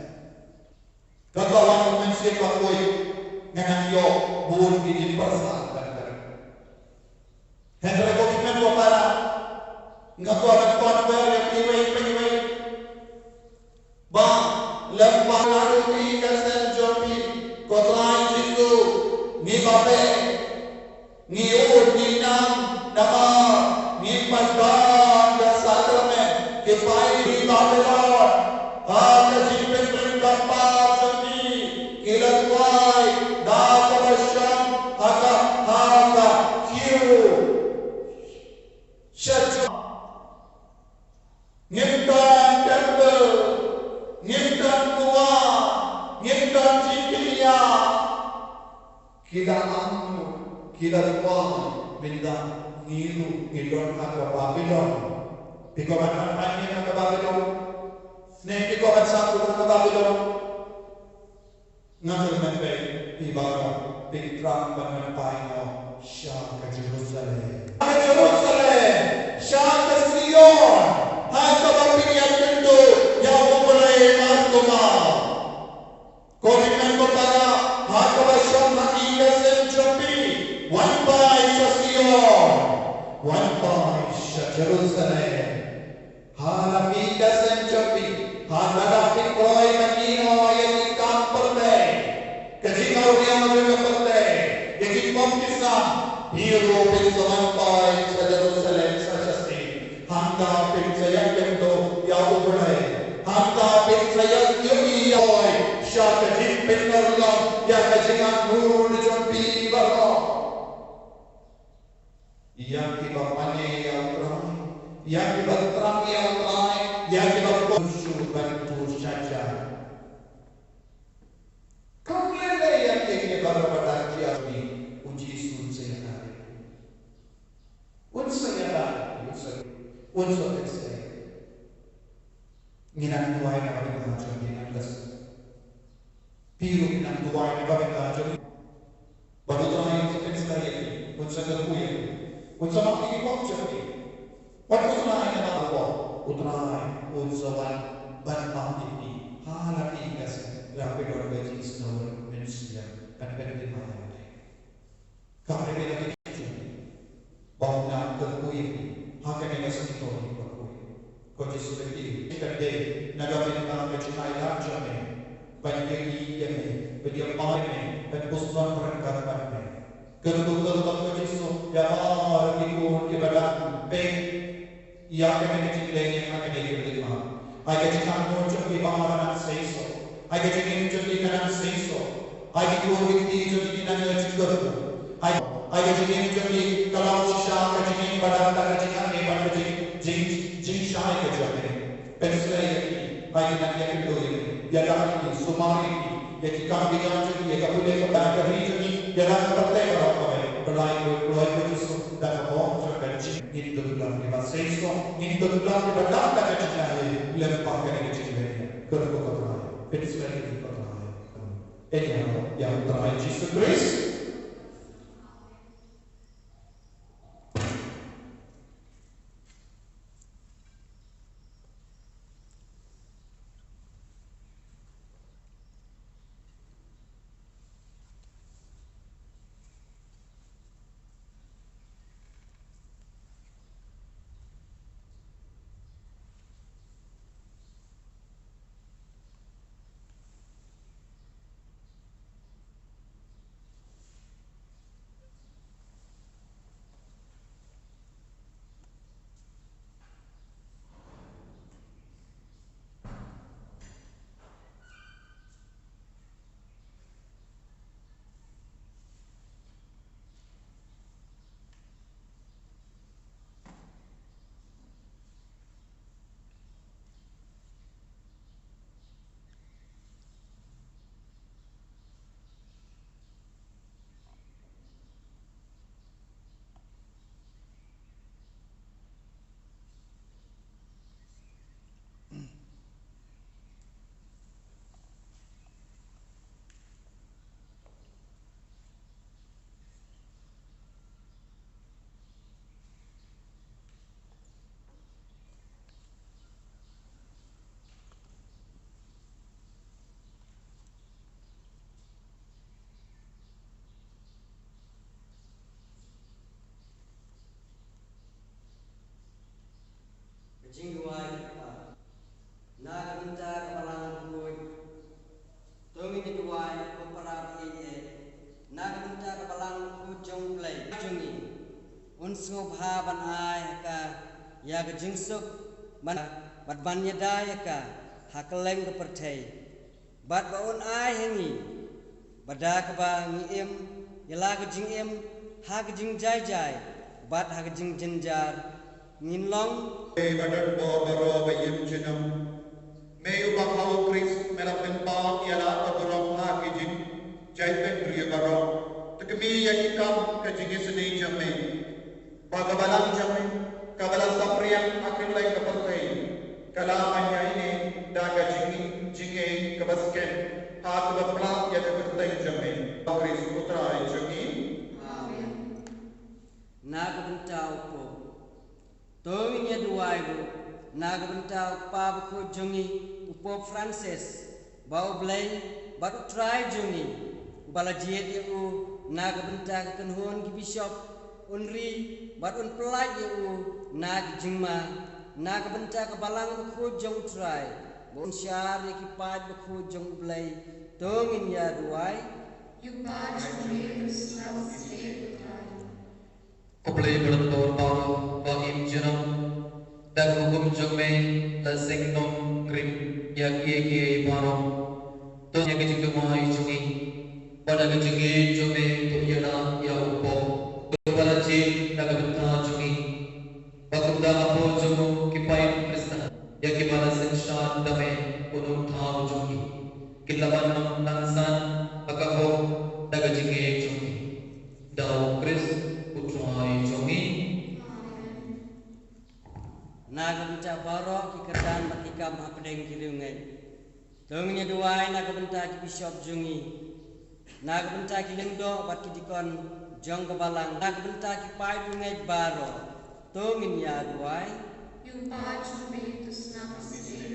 Katba wan u Mynsiem Bakhuid, nga nang ïoh bun ki jingpyrshah ban kren. Hynrei ko hynmen ko para, nga kwah ban convert ïa phi iwei pa iwei. Ba lem bad naduh kine ki seng jong phi, ko Trai Jisu, ngi bapher, ngi ud, ngi nam, namar ngim pat don ka sakramen. Ki paid Babilon ha ka jingpynbeit ka pap jong ki, ki la kwai da kaba shong ha ka, ha ka khiew. Sha jong Ngim don temple, ngim don tnga, ngim don jingpynïap. Ki la ong, ki la kwah, mynta ngi ruh ngi don ha ka Babilon. Phi kwah ban wan ha ka Babilon? Ne phi kwah ban sah ha ka Babilon? Nga kyrmen beit ïa phi baroh. Pyntrang ban wan paingoh sha ka Jerusalem. Ka Jerusalem, sha ka Sion, ha kaba phin ïakynduh ïa U Blei markumar. Ko hynmen ko para, ha kaba shong ha ki ïing ki sem jong phi, wan pai sha Sion, wan pai sha Jerusalem. Ha la ki ïing ki sem jong phi, ha kaba phi kloi ban ïehnoh ïa ki kam pyrthei, ka jingawria jong ka pyrthei, ïa ki pop ki sam, phi ruh phin sa wan pai sha Jerusalem sa shisien. Hangta phin sa ïakynduh ïa U Blei. Hangta phin sa ïakynduh ïa U Blei sha ka jingpynurlong ïa ka jingangnud jong phi baroh. Ïa kiba mane ïa U Trai, ïa kiba thrang ïa U Trai, ïa kiba kohnguh shuh ban tur sha jar. Kam lei lei ïa kiei kiei baroh ba dang jia, U Jisu un sa ïada. Un sa ïada, un sa, un sa pynslem. Ngi nang duwai na ka bynta jong ngi, nang leh. Phi ruh nang duwai na ka bynta jong ngi. Ba U Trai un sa pynslem ïa phi, un sa kyrkhu ïa phi, un sa map ïa ki pop jong phi. Wat U Trai un sa map ïa phi, U Trai un sa wan ban map ïa phi. Ha la ki ïing ki sem, lada phi don ka jingsngew mynsiem, ban pynthymmai ïa U Trai. Ka dei ka jingkyrkhu ba u nang kyrkhu ïa phi ha kane ka sngi, ko Trai, ko Jisu. Ka dei na ka bynta ka jingailad jong me, ban ïohi ïa me, ban ïa peit ïa me, ban pyrshang ryngkat bad me. Kyrkhu, kyrkhu, ko Jisu, ïa baroh ki khun kiba dang peit ïa kane ka jingleh ha kane ka lynti. Ai ka jingangnud jong ki ba nang seisoh. Ai ka jingim jong ki ka nang seisoh. Ai ki khun ki kti jong ki ki nang ïa jingkyrkhu. Ai, ai ka jingim jong ki ka long shisha ka jingim ba dang da ka jingangnud bad ka jing, jing, jingshai ka jong ki. Pynslem ïa ki. Ai ki nang ïakynduh ïa ki. Ïada ïa ki, sumar ïa ki. Ïa ki kam ki jam jong ki, ïa ka pule ka bam ka ri jong ki, ïa ka pyrthei baroh kawei. Blei, Blei, Blei, ko Jisu, da ka bor jong ka jingim ngin don lang kiba seisoh, ngin don lang kiba dap da ka jingngeit, lem bad kane ka jingleh. Kyrkhu, ko Trai, pynslem ïa ki, ko Trai. Ïa, ïa U Trai Jisu Khrist. Ka jingduwai ka kpa. Na ka bynta ka balang bakhuid, to ngin ïa duwai, ko para baieit. Na ka bynta ka balang bakhuid jong U Blei jong ngi, un sngewbha ban ai ha ka ïa ka jingsuk, ban, bad ban ïada ïa ka ha kylleng ka pyrthei. Bad ba un ai ha ngi, ba da kaba ngi im ïa la ka jingim ha ka jingjai jai bad ha ka jingjynjar, ngin long. Ïa ka don bor baroh ba im junom. Me uba ha U Khrist, me la pynpaw ïa la ka burom ha ki jingjai pynriew baroh. Te kmie ïa ki kam ka jingisynei jong me. Ba ka balang jong me kaba la saphriang ha kylleng ka pyrthei, ka la ban ïaineh da ka jing, jingeh kaba skhem ha kaba pynlait ïa ka kyrteng jong me, U Khrist U Trai Wai ruh, na ka bynta u Kpa Bakhuid jong ngi, u Pope Francis, ba U Blei bad U Trai jong ngi, uba la jied ïa u na ka bynta ka kynhun ki bishop, un ri bad un pyllait ïa u na ka jingma, na ka bynta ka Balang Bakhuid jong U Trai, ba un shah ïa ki paid bakhuid jong U Blei. To ngin ïa duwai. Ïa u paid jong ngi, u sngewsih U Trai. Ko Blei ba don bor baroh, ba im junom, da ka hukum jong me la seng nongrim ïa kiei kiei baroh. To ïa ka jingduwai jong ngi, ba da ka jingïeit jong me to ïada ïa u Pope, uba la jied na ka bynta jong ngi, ba kumta hapoh jong u ki paid Khristan, ïa kiba la synshar da me, u Nongthaw jong ngi, kin lah ban nang san ha ka hok da ka jingïeit jong me. Da U Khrist U Trai jong ngi. Na ka bynta baroh ki kyrdan bad ki kam hapdeng ki riewngeit, to ngin ïa duwai na ka bynta ki bishop jong ngi, na ka bynta ki lyngdoh bad ki deacon jong ka balang, na ka bynta ki paid riewngeit baroh, to ngin ïa duwai. Ïa u paid jong me, to sngew shisien.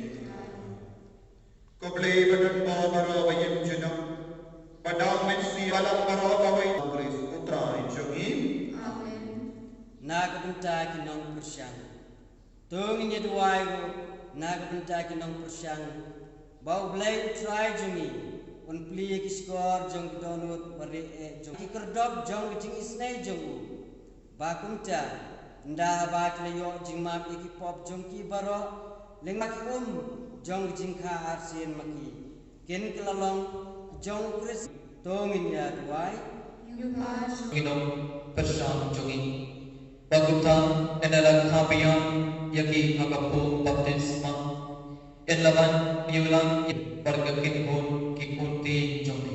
Ko Blei ba don bor baroh, ba im junom, ba da U Mynsiem Bakhuid baroh kawei, U Khrist U Trai jong ngi. Amen. Na ka bynta ki nongpyrshang, to ngin ïa duwai ruh na ka bynta ki nongpyrshang, ba U Blei U Trai jong ngi un plie ki shkor jong ki dohnud barieh jong ki kyrdop jong ka jingisynei jong u. Ba kumta, ynda haba ki la ïoh jingmap ïa ki pop jong ki baroh, lyngba ki um jong ka jingkha arsien ma ki, kin kylla long ki jong U Khrist. To ngin ïa duwai. Ïa u paid jong ngi, ki nongpyrshang jong ngi, ba kumta, ynda la kha biang ïa ki ha ka pung baptisma, yn lah ban ïoh lang ïa ki bad ka kynhun ki khun ktien jong me.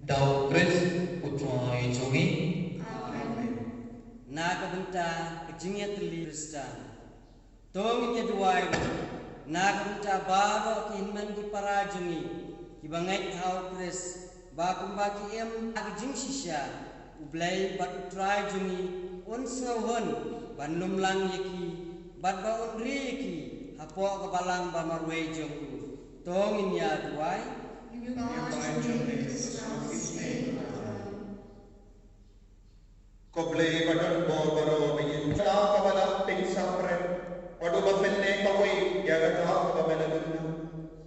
Da U Khrist U Trai jong ngi. Amen. Na ka bynta ka jingïatylli Khristan, to ngin ïa duwai ruh na ka bynta baroh ki hynmen ki para jong ngi kiba ngeit ha U Khrist, ba kumba ki im ha ka jingshisha, U Blei bad U Trai jong ngi un sngewhun ban lum lang ïa ki, bad ba un ri ïa ki hapoh ka balang ba marwei jong u. To ngin ïa duwai. Ïa u paid jong me, to sngew shisien. Ko Blei ba don bor baroh, ba ïeit, ka daw kaba la pynsaphriang, bad uba pynlong kawei ïa ka daw kaba me la duna.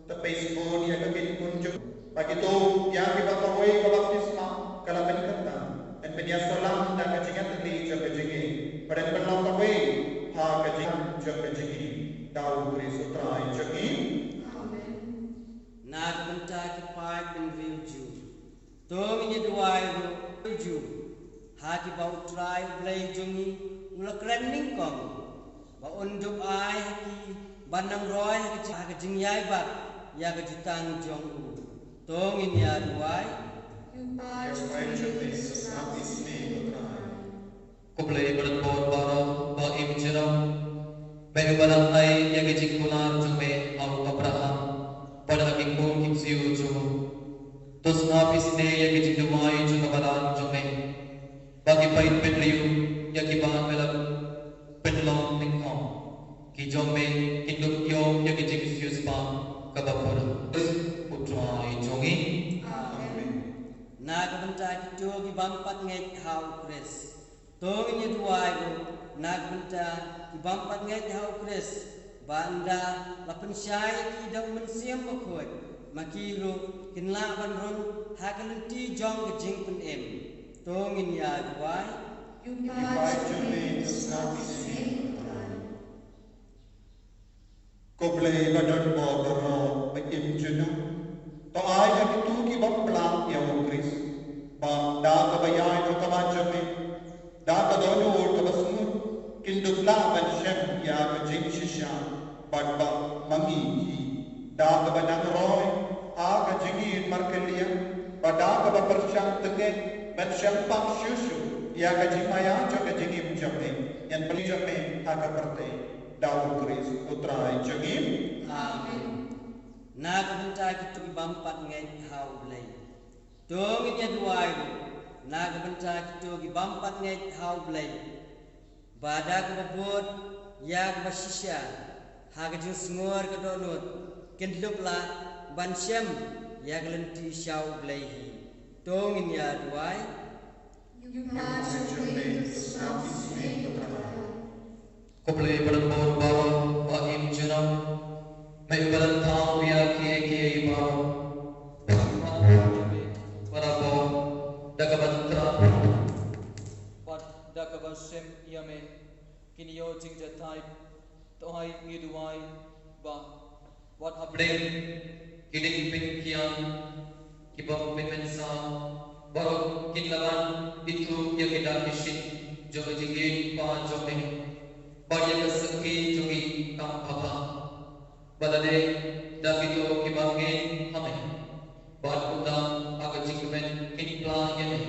To pynshai ïa ka kynhun jong, ba kito ïa kiba kawei ka baptisma ka la pynkyntang, yn pynïasoh lang da ka jingïatylli jong ka jingim, bad yn pynlong kawei ha ka jingim jong ka jingim. Da U Khrist U Trai jong ngi. Amen. Na ka bynta ki paid bynriew Jiw, to ngin ïa duwai ruh, Jiw, ha kiba U Trai U Blei jong ngi u la kren nyngkong, ba un dup ai ha ki ban nang roi ha ka jing, ha ka jingïaibad ïa ka jutang jong u. To ngin ïa duwai. Ïa u paid jong me, to sngew shisien, ko Trai. Ko Blei ba don bor baroh, ba im junom, me uba la ai ïa ka jingkular jong me ha u Abraham bad ha ki khun ki ksiew jong u, to sngap isynei ïa ka jingduwai jong ka balang jong me, ba ki paid bynriew ïa kiba me la pynlong nyngkong, ki jong me kin dup ïoh ïa ka jingsiewspah kaba pura. U Trai jong ngi. Amen. Na ka bynta kito ki bym pat ngeit ha U Khrist, to ngin ïa duwai ruh na ka bynta ki bym pat ngeit ha U Khrist, ba ynda la pynshai ïa ki da U Mynsiem Bakhuid, ma ki ruh kin lah ban rung ha ka lynti jong ka jingpynim. To ngin ïa duwai. Ïa u paid jong me, to sngew shisien, ko Trai. Ko Blei ba don bor baroh, ba im junom, to ai ha kito ki bym pat ngeit ïa U Khrist, ba da kaba ïaid ha khmat jong me, da ka dohnud kaba sngewthuh, kin dup lah ban shem ïa ka jingshisha, bad ba ma ngi hi, da kaba nang roi ha ka jingïeit markylliang, bad da kaba pyrshang tyngeh ban shem pang shuh shuh ïa ka jingmaïa jong ka jingim jong me, ïa ka pyrthei jong me ha ka pyrthei. Da U Khrist U Trai jong ngi. Amen. Na ka bynta kito ki bym pat ngeit ha U Blei, to ngin ïa duwai ruh na ka bynta kito ki bym pat ngeit ha U Blei, ba da kaba bud ïa kaba shisha ha ka jingsngur ka dohnud, kin ïoh lah ban shem ïa ka lynti sha U Blei hi. To ngin ïa duwai. Ko Blei ba don bor baroh ba im junom, me ba don thaw ïa kiei kiei baroh, ba don bor da kaba thrang bad da kaba shem ïa me. Kin ïoh jingjahthait. To ai ngi duwai ba wat hapdeng ki dieng pynkiang kiba pynmynsaw baroh kin lah ban ithuh ïa ki dak ki shin jong ka jingïeit pa jong me bad ïa ka sakhi jong ngi kam papa. Ba lade da kito kiba ngeit ha me bad kumta ha ka jingkmen kin pla ïa me,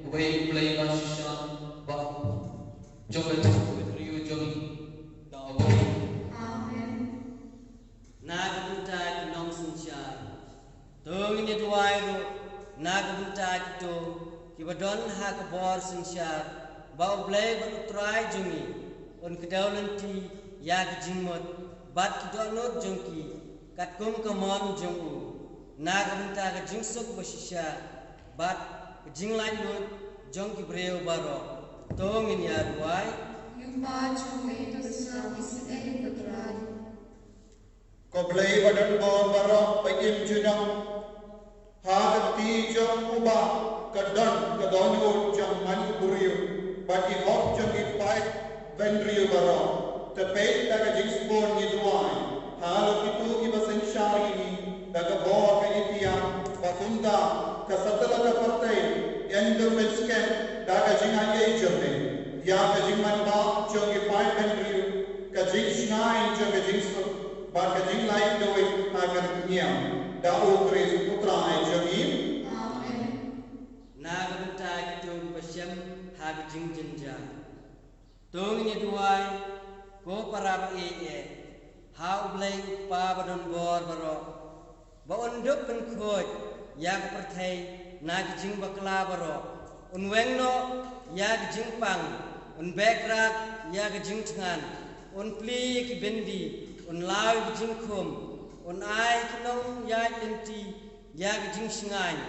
uwei U Blei ba shisha bad jong ka jingkmen riewjong ngi. Amen. Na ka bynta ki nongsynshar. To ngin ïa duwai ruh na ka bynta kito kiba don ha ka bor synshar, ba U Blei bad U Trai jong ngi un kdew lynti ïa ki jingmut bad ki dohnud jong ki katkum ka mon jong u, na ka bynta ka jingsuk ba shisha bad ka jinglaitluid jong ki briew baroh. To ngin ïa duwai. Ïa u Pa jong me uba don ha bneng, ka ïaroh ïa me. Ko Blei ba don bor baroh ba im junom, ha ka kti jong u Bah ka don ka dohnud jong man u briew bad ki hok jong ki paid bynriew baroh. Te peit da ka jingsbun ngi duwai halor kito kiba synshar ïa ngi da ka bor ka ïa pyrshah, ba kumta ka satlak ka pyrthei yn da pynskhem da ka jingaiei jong me. Ïa ka jingmanbah jong ki paid bynriew, ka jingshngaiñ jong ka jingsuk bad ka jinglait duwai ha ka niam, da U Khrist U Trai jong ngi. Amen. Na ka bynta kito kiba shem ha ka jingjynjar. To ngin ïa duwai. Ko para ba ïeit, ha U Blei U Kpa ba don bor baroh, ba un dup pynkhuid ïa ka pyrthei na ki jingbakla baroh, un weng noh ïa ki jingpang, un beh krad ïa ki jingthngan, un plie ïa ki byndi, un law ïa ki jingkhum, un ai ki nongïaid lynti ïa ki jingshngaiñ,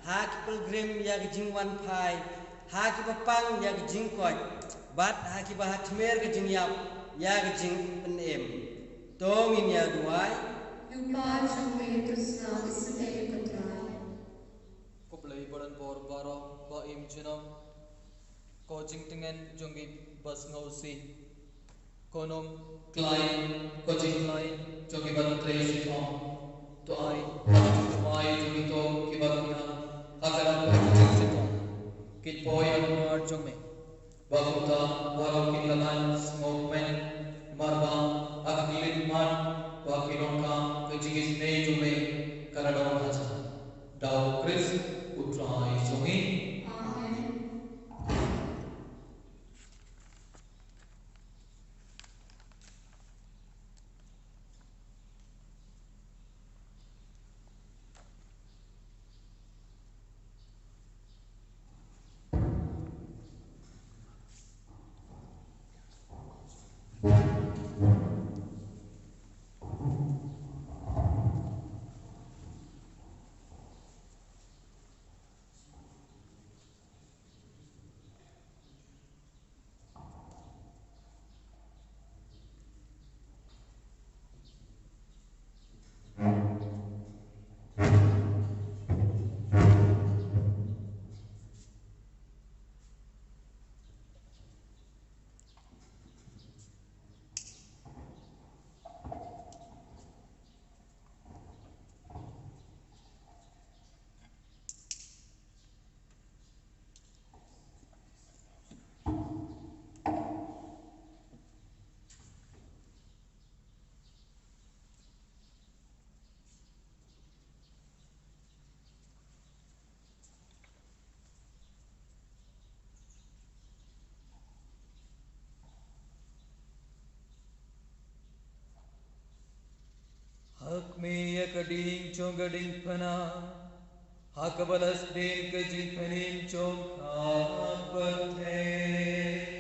ha ki pilgrim ïa ki jingwan phai, ha kiba pang ïa ki jingkoit, bad ha kiba ha khmer ka jingïap ïa ka jingpynim. To ngin ïa duwai. Ïa u Pa jong me uba don ha bneng, ka ïaroh ïa me. Ko Blei ba don bor baroh ba im junom, ko jingtngen jong ki ba sngewsih, ko nongkhlaiñ, ko jingkhlaiñ jong ki ba trei shitom. To ai, to ai jong kito kiba kiar ha ka ram ka jingtong, kin poi ha khmat jong me. Ba kumta baroh kin lah ban sngewkmen, namar ba ha ka khyllipmat ba ki long ka jingisynei jong me ka la don hajan. Da U Khrist U Trai jong ngi. Amen. Ha khmih ïa ka diengphna, ha kaba la sdien ka jingpynim jong ka pyrthei.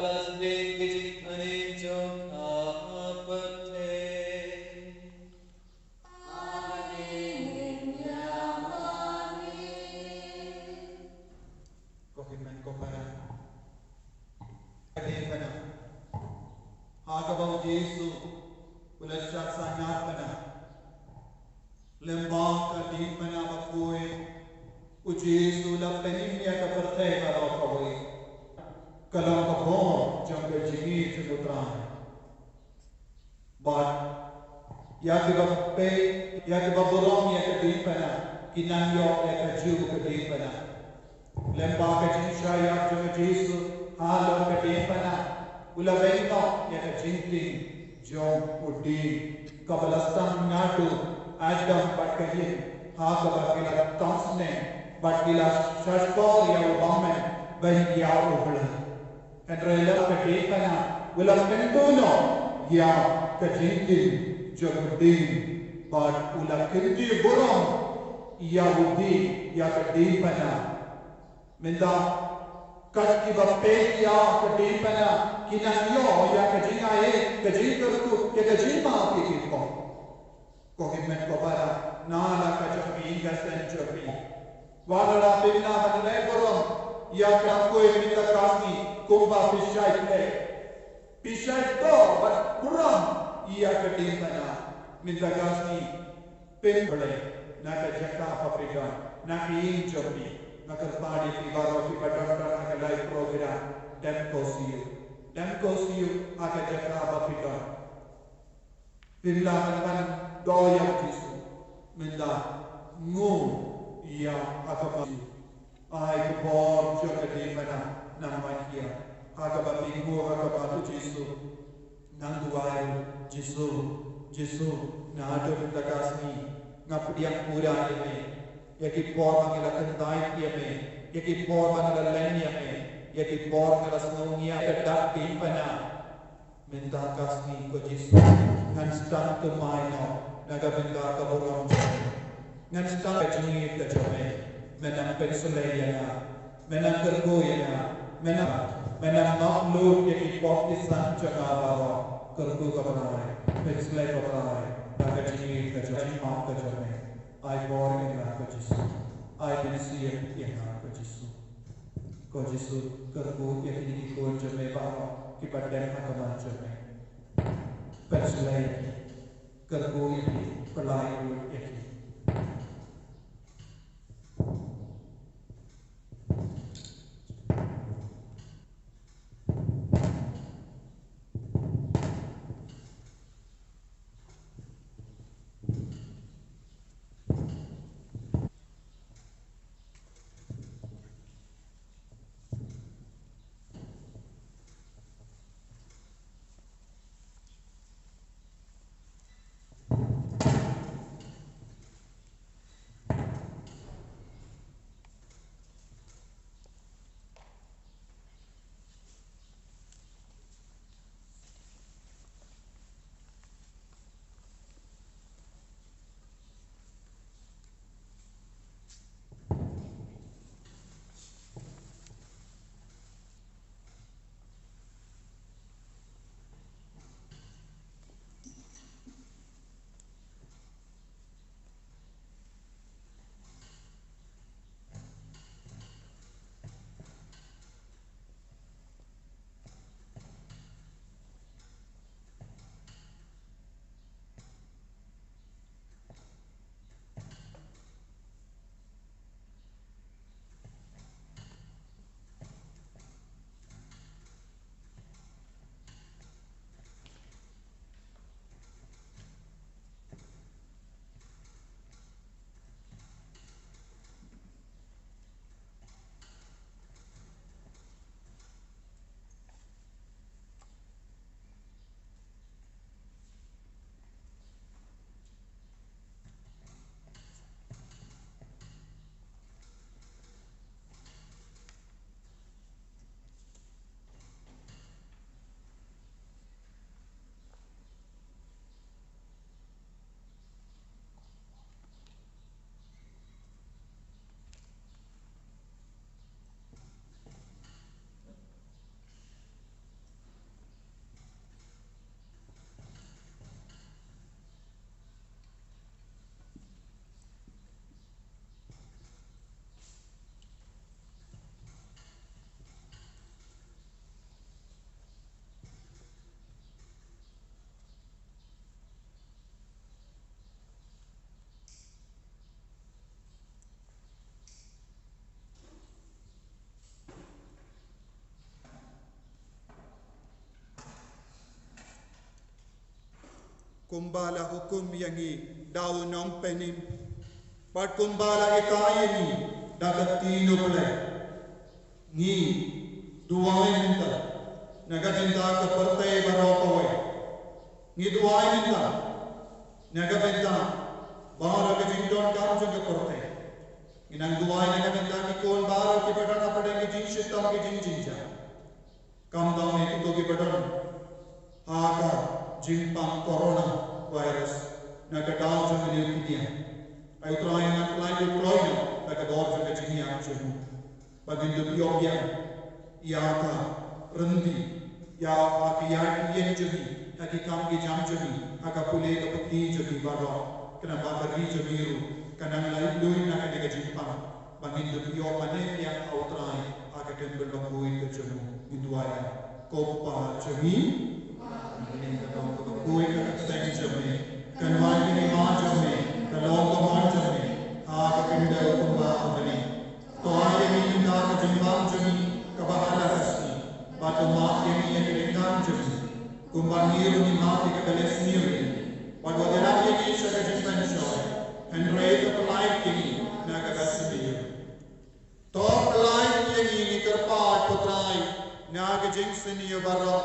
Last name ki jingthani jong ka pyrthei. Ko hynmen ko para. Ka diengphna. Ha kaba u Jisu u la shah saiñarphna. Lyngba ka diengphna bakhuid, u Jisu u la pynim ïa ka pyrthei baroh kawei. Ka long ka bor jong ka jingïeit jong u Trai. Bad ïa kiba peit, ïa kiba burom ïa ka diengphna, ki nang ïoh ïa ka jingkhuslai ka diengphna. Lyngba ka jingshah ïap jong u Jisu halor ka diengphna, u la weng noh ïa ka jingtieng jong u dieng kaba la sdang naduh Adam bad ka Eve, ha kaba ki la tang sneng bad ki la shahshkor ïa u bymman ban ïa u Blei. Hynrei lyngba ka diengphna u la kyntu noh ïa ka jingtieng jong u dieng bad u la kyntiew burom ïa u dieng, ïa ka diengphna. Mynta kat kiba peit ïa ka diengphna ki nang ïoh ïa ka jingaiei, ka jingkyrkhu, ïa ka jingmap ïa ki pop. Ko hynmen ko para, na la ka jong phi, ïing ka seng jong phi, wat la phi lah ban leh burom ïa ka kawei mynta ka sngi kumba phi shait leh. Phi shait doh bad burom ïa ka diengphna mynta ka sngi. Pynbeit na ka jaka ba phi don, na ka ïing jong phi. Nga kyrpad ïa phi baroh phi ba don ha ka live program, dem ko siew, dem ko siew ha ka jaka ba phi don. Phi lah ban doh ïa u Jisu mynta, nguh ïa ha kaba ai ka bor jong ka diengphna namar ïa ha kaba phi nguh ha kaba u Jisu. Nang duwai, Jisu, Jisu, naduh mynta ka sngi nga pdiang pura ïa me ïa ki por ba ngi la kyntait ïa me, ïa ki por ba ngi la len ïa me, ïa ki por ba ngi la sngew ngiat ïa ka dak diengphna. Mynta ka sngi ko Jisu, ngan sdang thymmai noh na ka bynta ka burom jong me. Ngan sdang ka jingïeit ka jong me. Me nang pynslei ïa nga, me nang kyrkhu ïa nga, me nang, me nang map lut ïa ki pop ki san jong nga baroh. Kyrkhu ko Trai, pynslei ko Trai na ka jingïeit ka jong me, jingmap ka jong me. Ai bor ïa nga ko Jisu, ai mynsiem ïa nga ko Jisu. Ko Jisu, kyrkhu ïa kine ki khun jong me baroh kiba dem ha ka mon jong me. Pynslei, kyrkhu ïa ki, pyllait lut ïa ki. Kumba la hukum ïa ngi da u nongpynim, bad kumba la hikai ïa ngi da ka kti U Blei, ngi duwai mynta na ka bynta ka pyrthei baroh kawei. Ngi duwai mynta na ka bynta baroh ka jingdonkam jong ka pyrthei. Ngi nang duwai na ka bynta ki khun baroh kiba don hapdeng ki jingshitom ki jingjynjar. Khamtam ïa kito kiba don ha ka jingpang corona virus na ka daw jong ka leukemia. Ai U Trai, ngan khlaiñ kloi noh da ka bor jong ka jingïap jong u, ba ngin dup ïoh ïa ka ryndi, ïa ka ïaid ïeng jong ngi, ha ki kam ki jam jong ngi, ha ka pule ka puthi jong ngi baroh. Khnang ba ka ri jong ngi ruh kan nang laitluid na kane ka jingpang, ba ngin dup ïoh mane biang ha U Trai ha ka templ bakhuid ka jong u. Ngi duwai, ko Kpa jong ngi, ba ka long kaba khuid ha ka kyrteng jong me. Kan wan ka hima jong me, ka long ka mon jong me ha ka khyndew kumba ha bneng. To ai ïa ngi mynta ka jingbam jong ngi kaba ha la ka sngi, bad to map ïa ngi ïa ki ryngkang jong ngi, kumba ngi ruh ngi map ïa kiba leh sniew ïa ngi. Bad wat ïarap ïa ngi sha ka jingpynshoi, hynrei to pyllait ïa ngi na kaba sniew. To pyllait ïa ngi, ngi kyrpad ko Trai, na ka jingsniew baroh.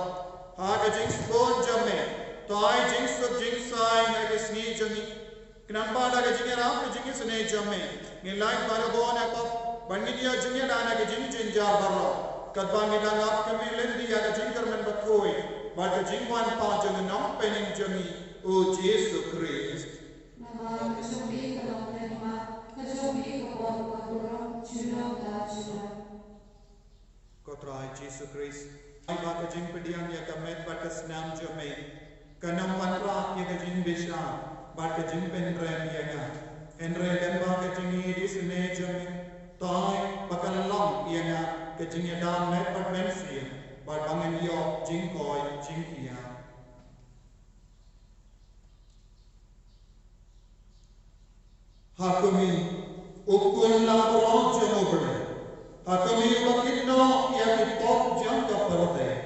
Ha ka jingsbun jong me, to ai jingsuk jingsaiñ ha ka sngi jong ngi. Khnang ba da ka jingïarap ka jingisynei jong me, ngin lait baroh bun ha pop, bad ngin ïoh jingïada na ka jingjynjar baroh, katba ngin nang ap kyrmen lynti ïa ka jingkyrmen bakhuid bad ka jingwan pat jong u Nongpynim jong ngi, u Jisu Khrist. Namar ka jong me ka long ka hima, ka jong me ka bor bad ka burom, junom la junom. Ko Trai Jisu Khrist, ai ba ka jingpdiang ïa ka met bad ka snam jong me kan ym wanrah ïa ka jingbishar bad ka jingpynrem ïa nga. Hynrei lyngba ka jingïohi isynei jong me, to ai ba kan long ïa nga ka jingïada met bad mynsiem, bad ba ngan ïoh jingkoit jingkhiah. Ha khmih, u khun langbrot jong U Blei. Ha khmih, uba kit noh ïa ki pop jong ka pyrthei.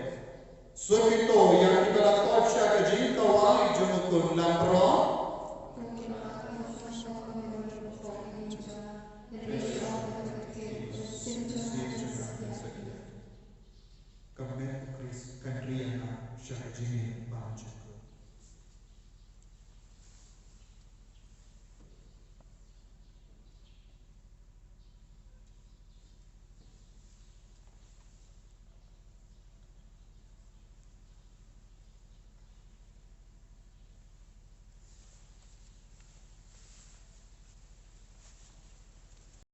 Suk ito ïa kiba la koit sha ka jingkawai jong u khun langbrot. Ka met u Khrist kan ri ïa nga sha ka jingim bymjukut.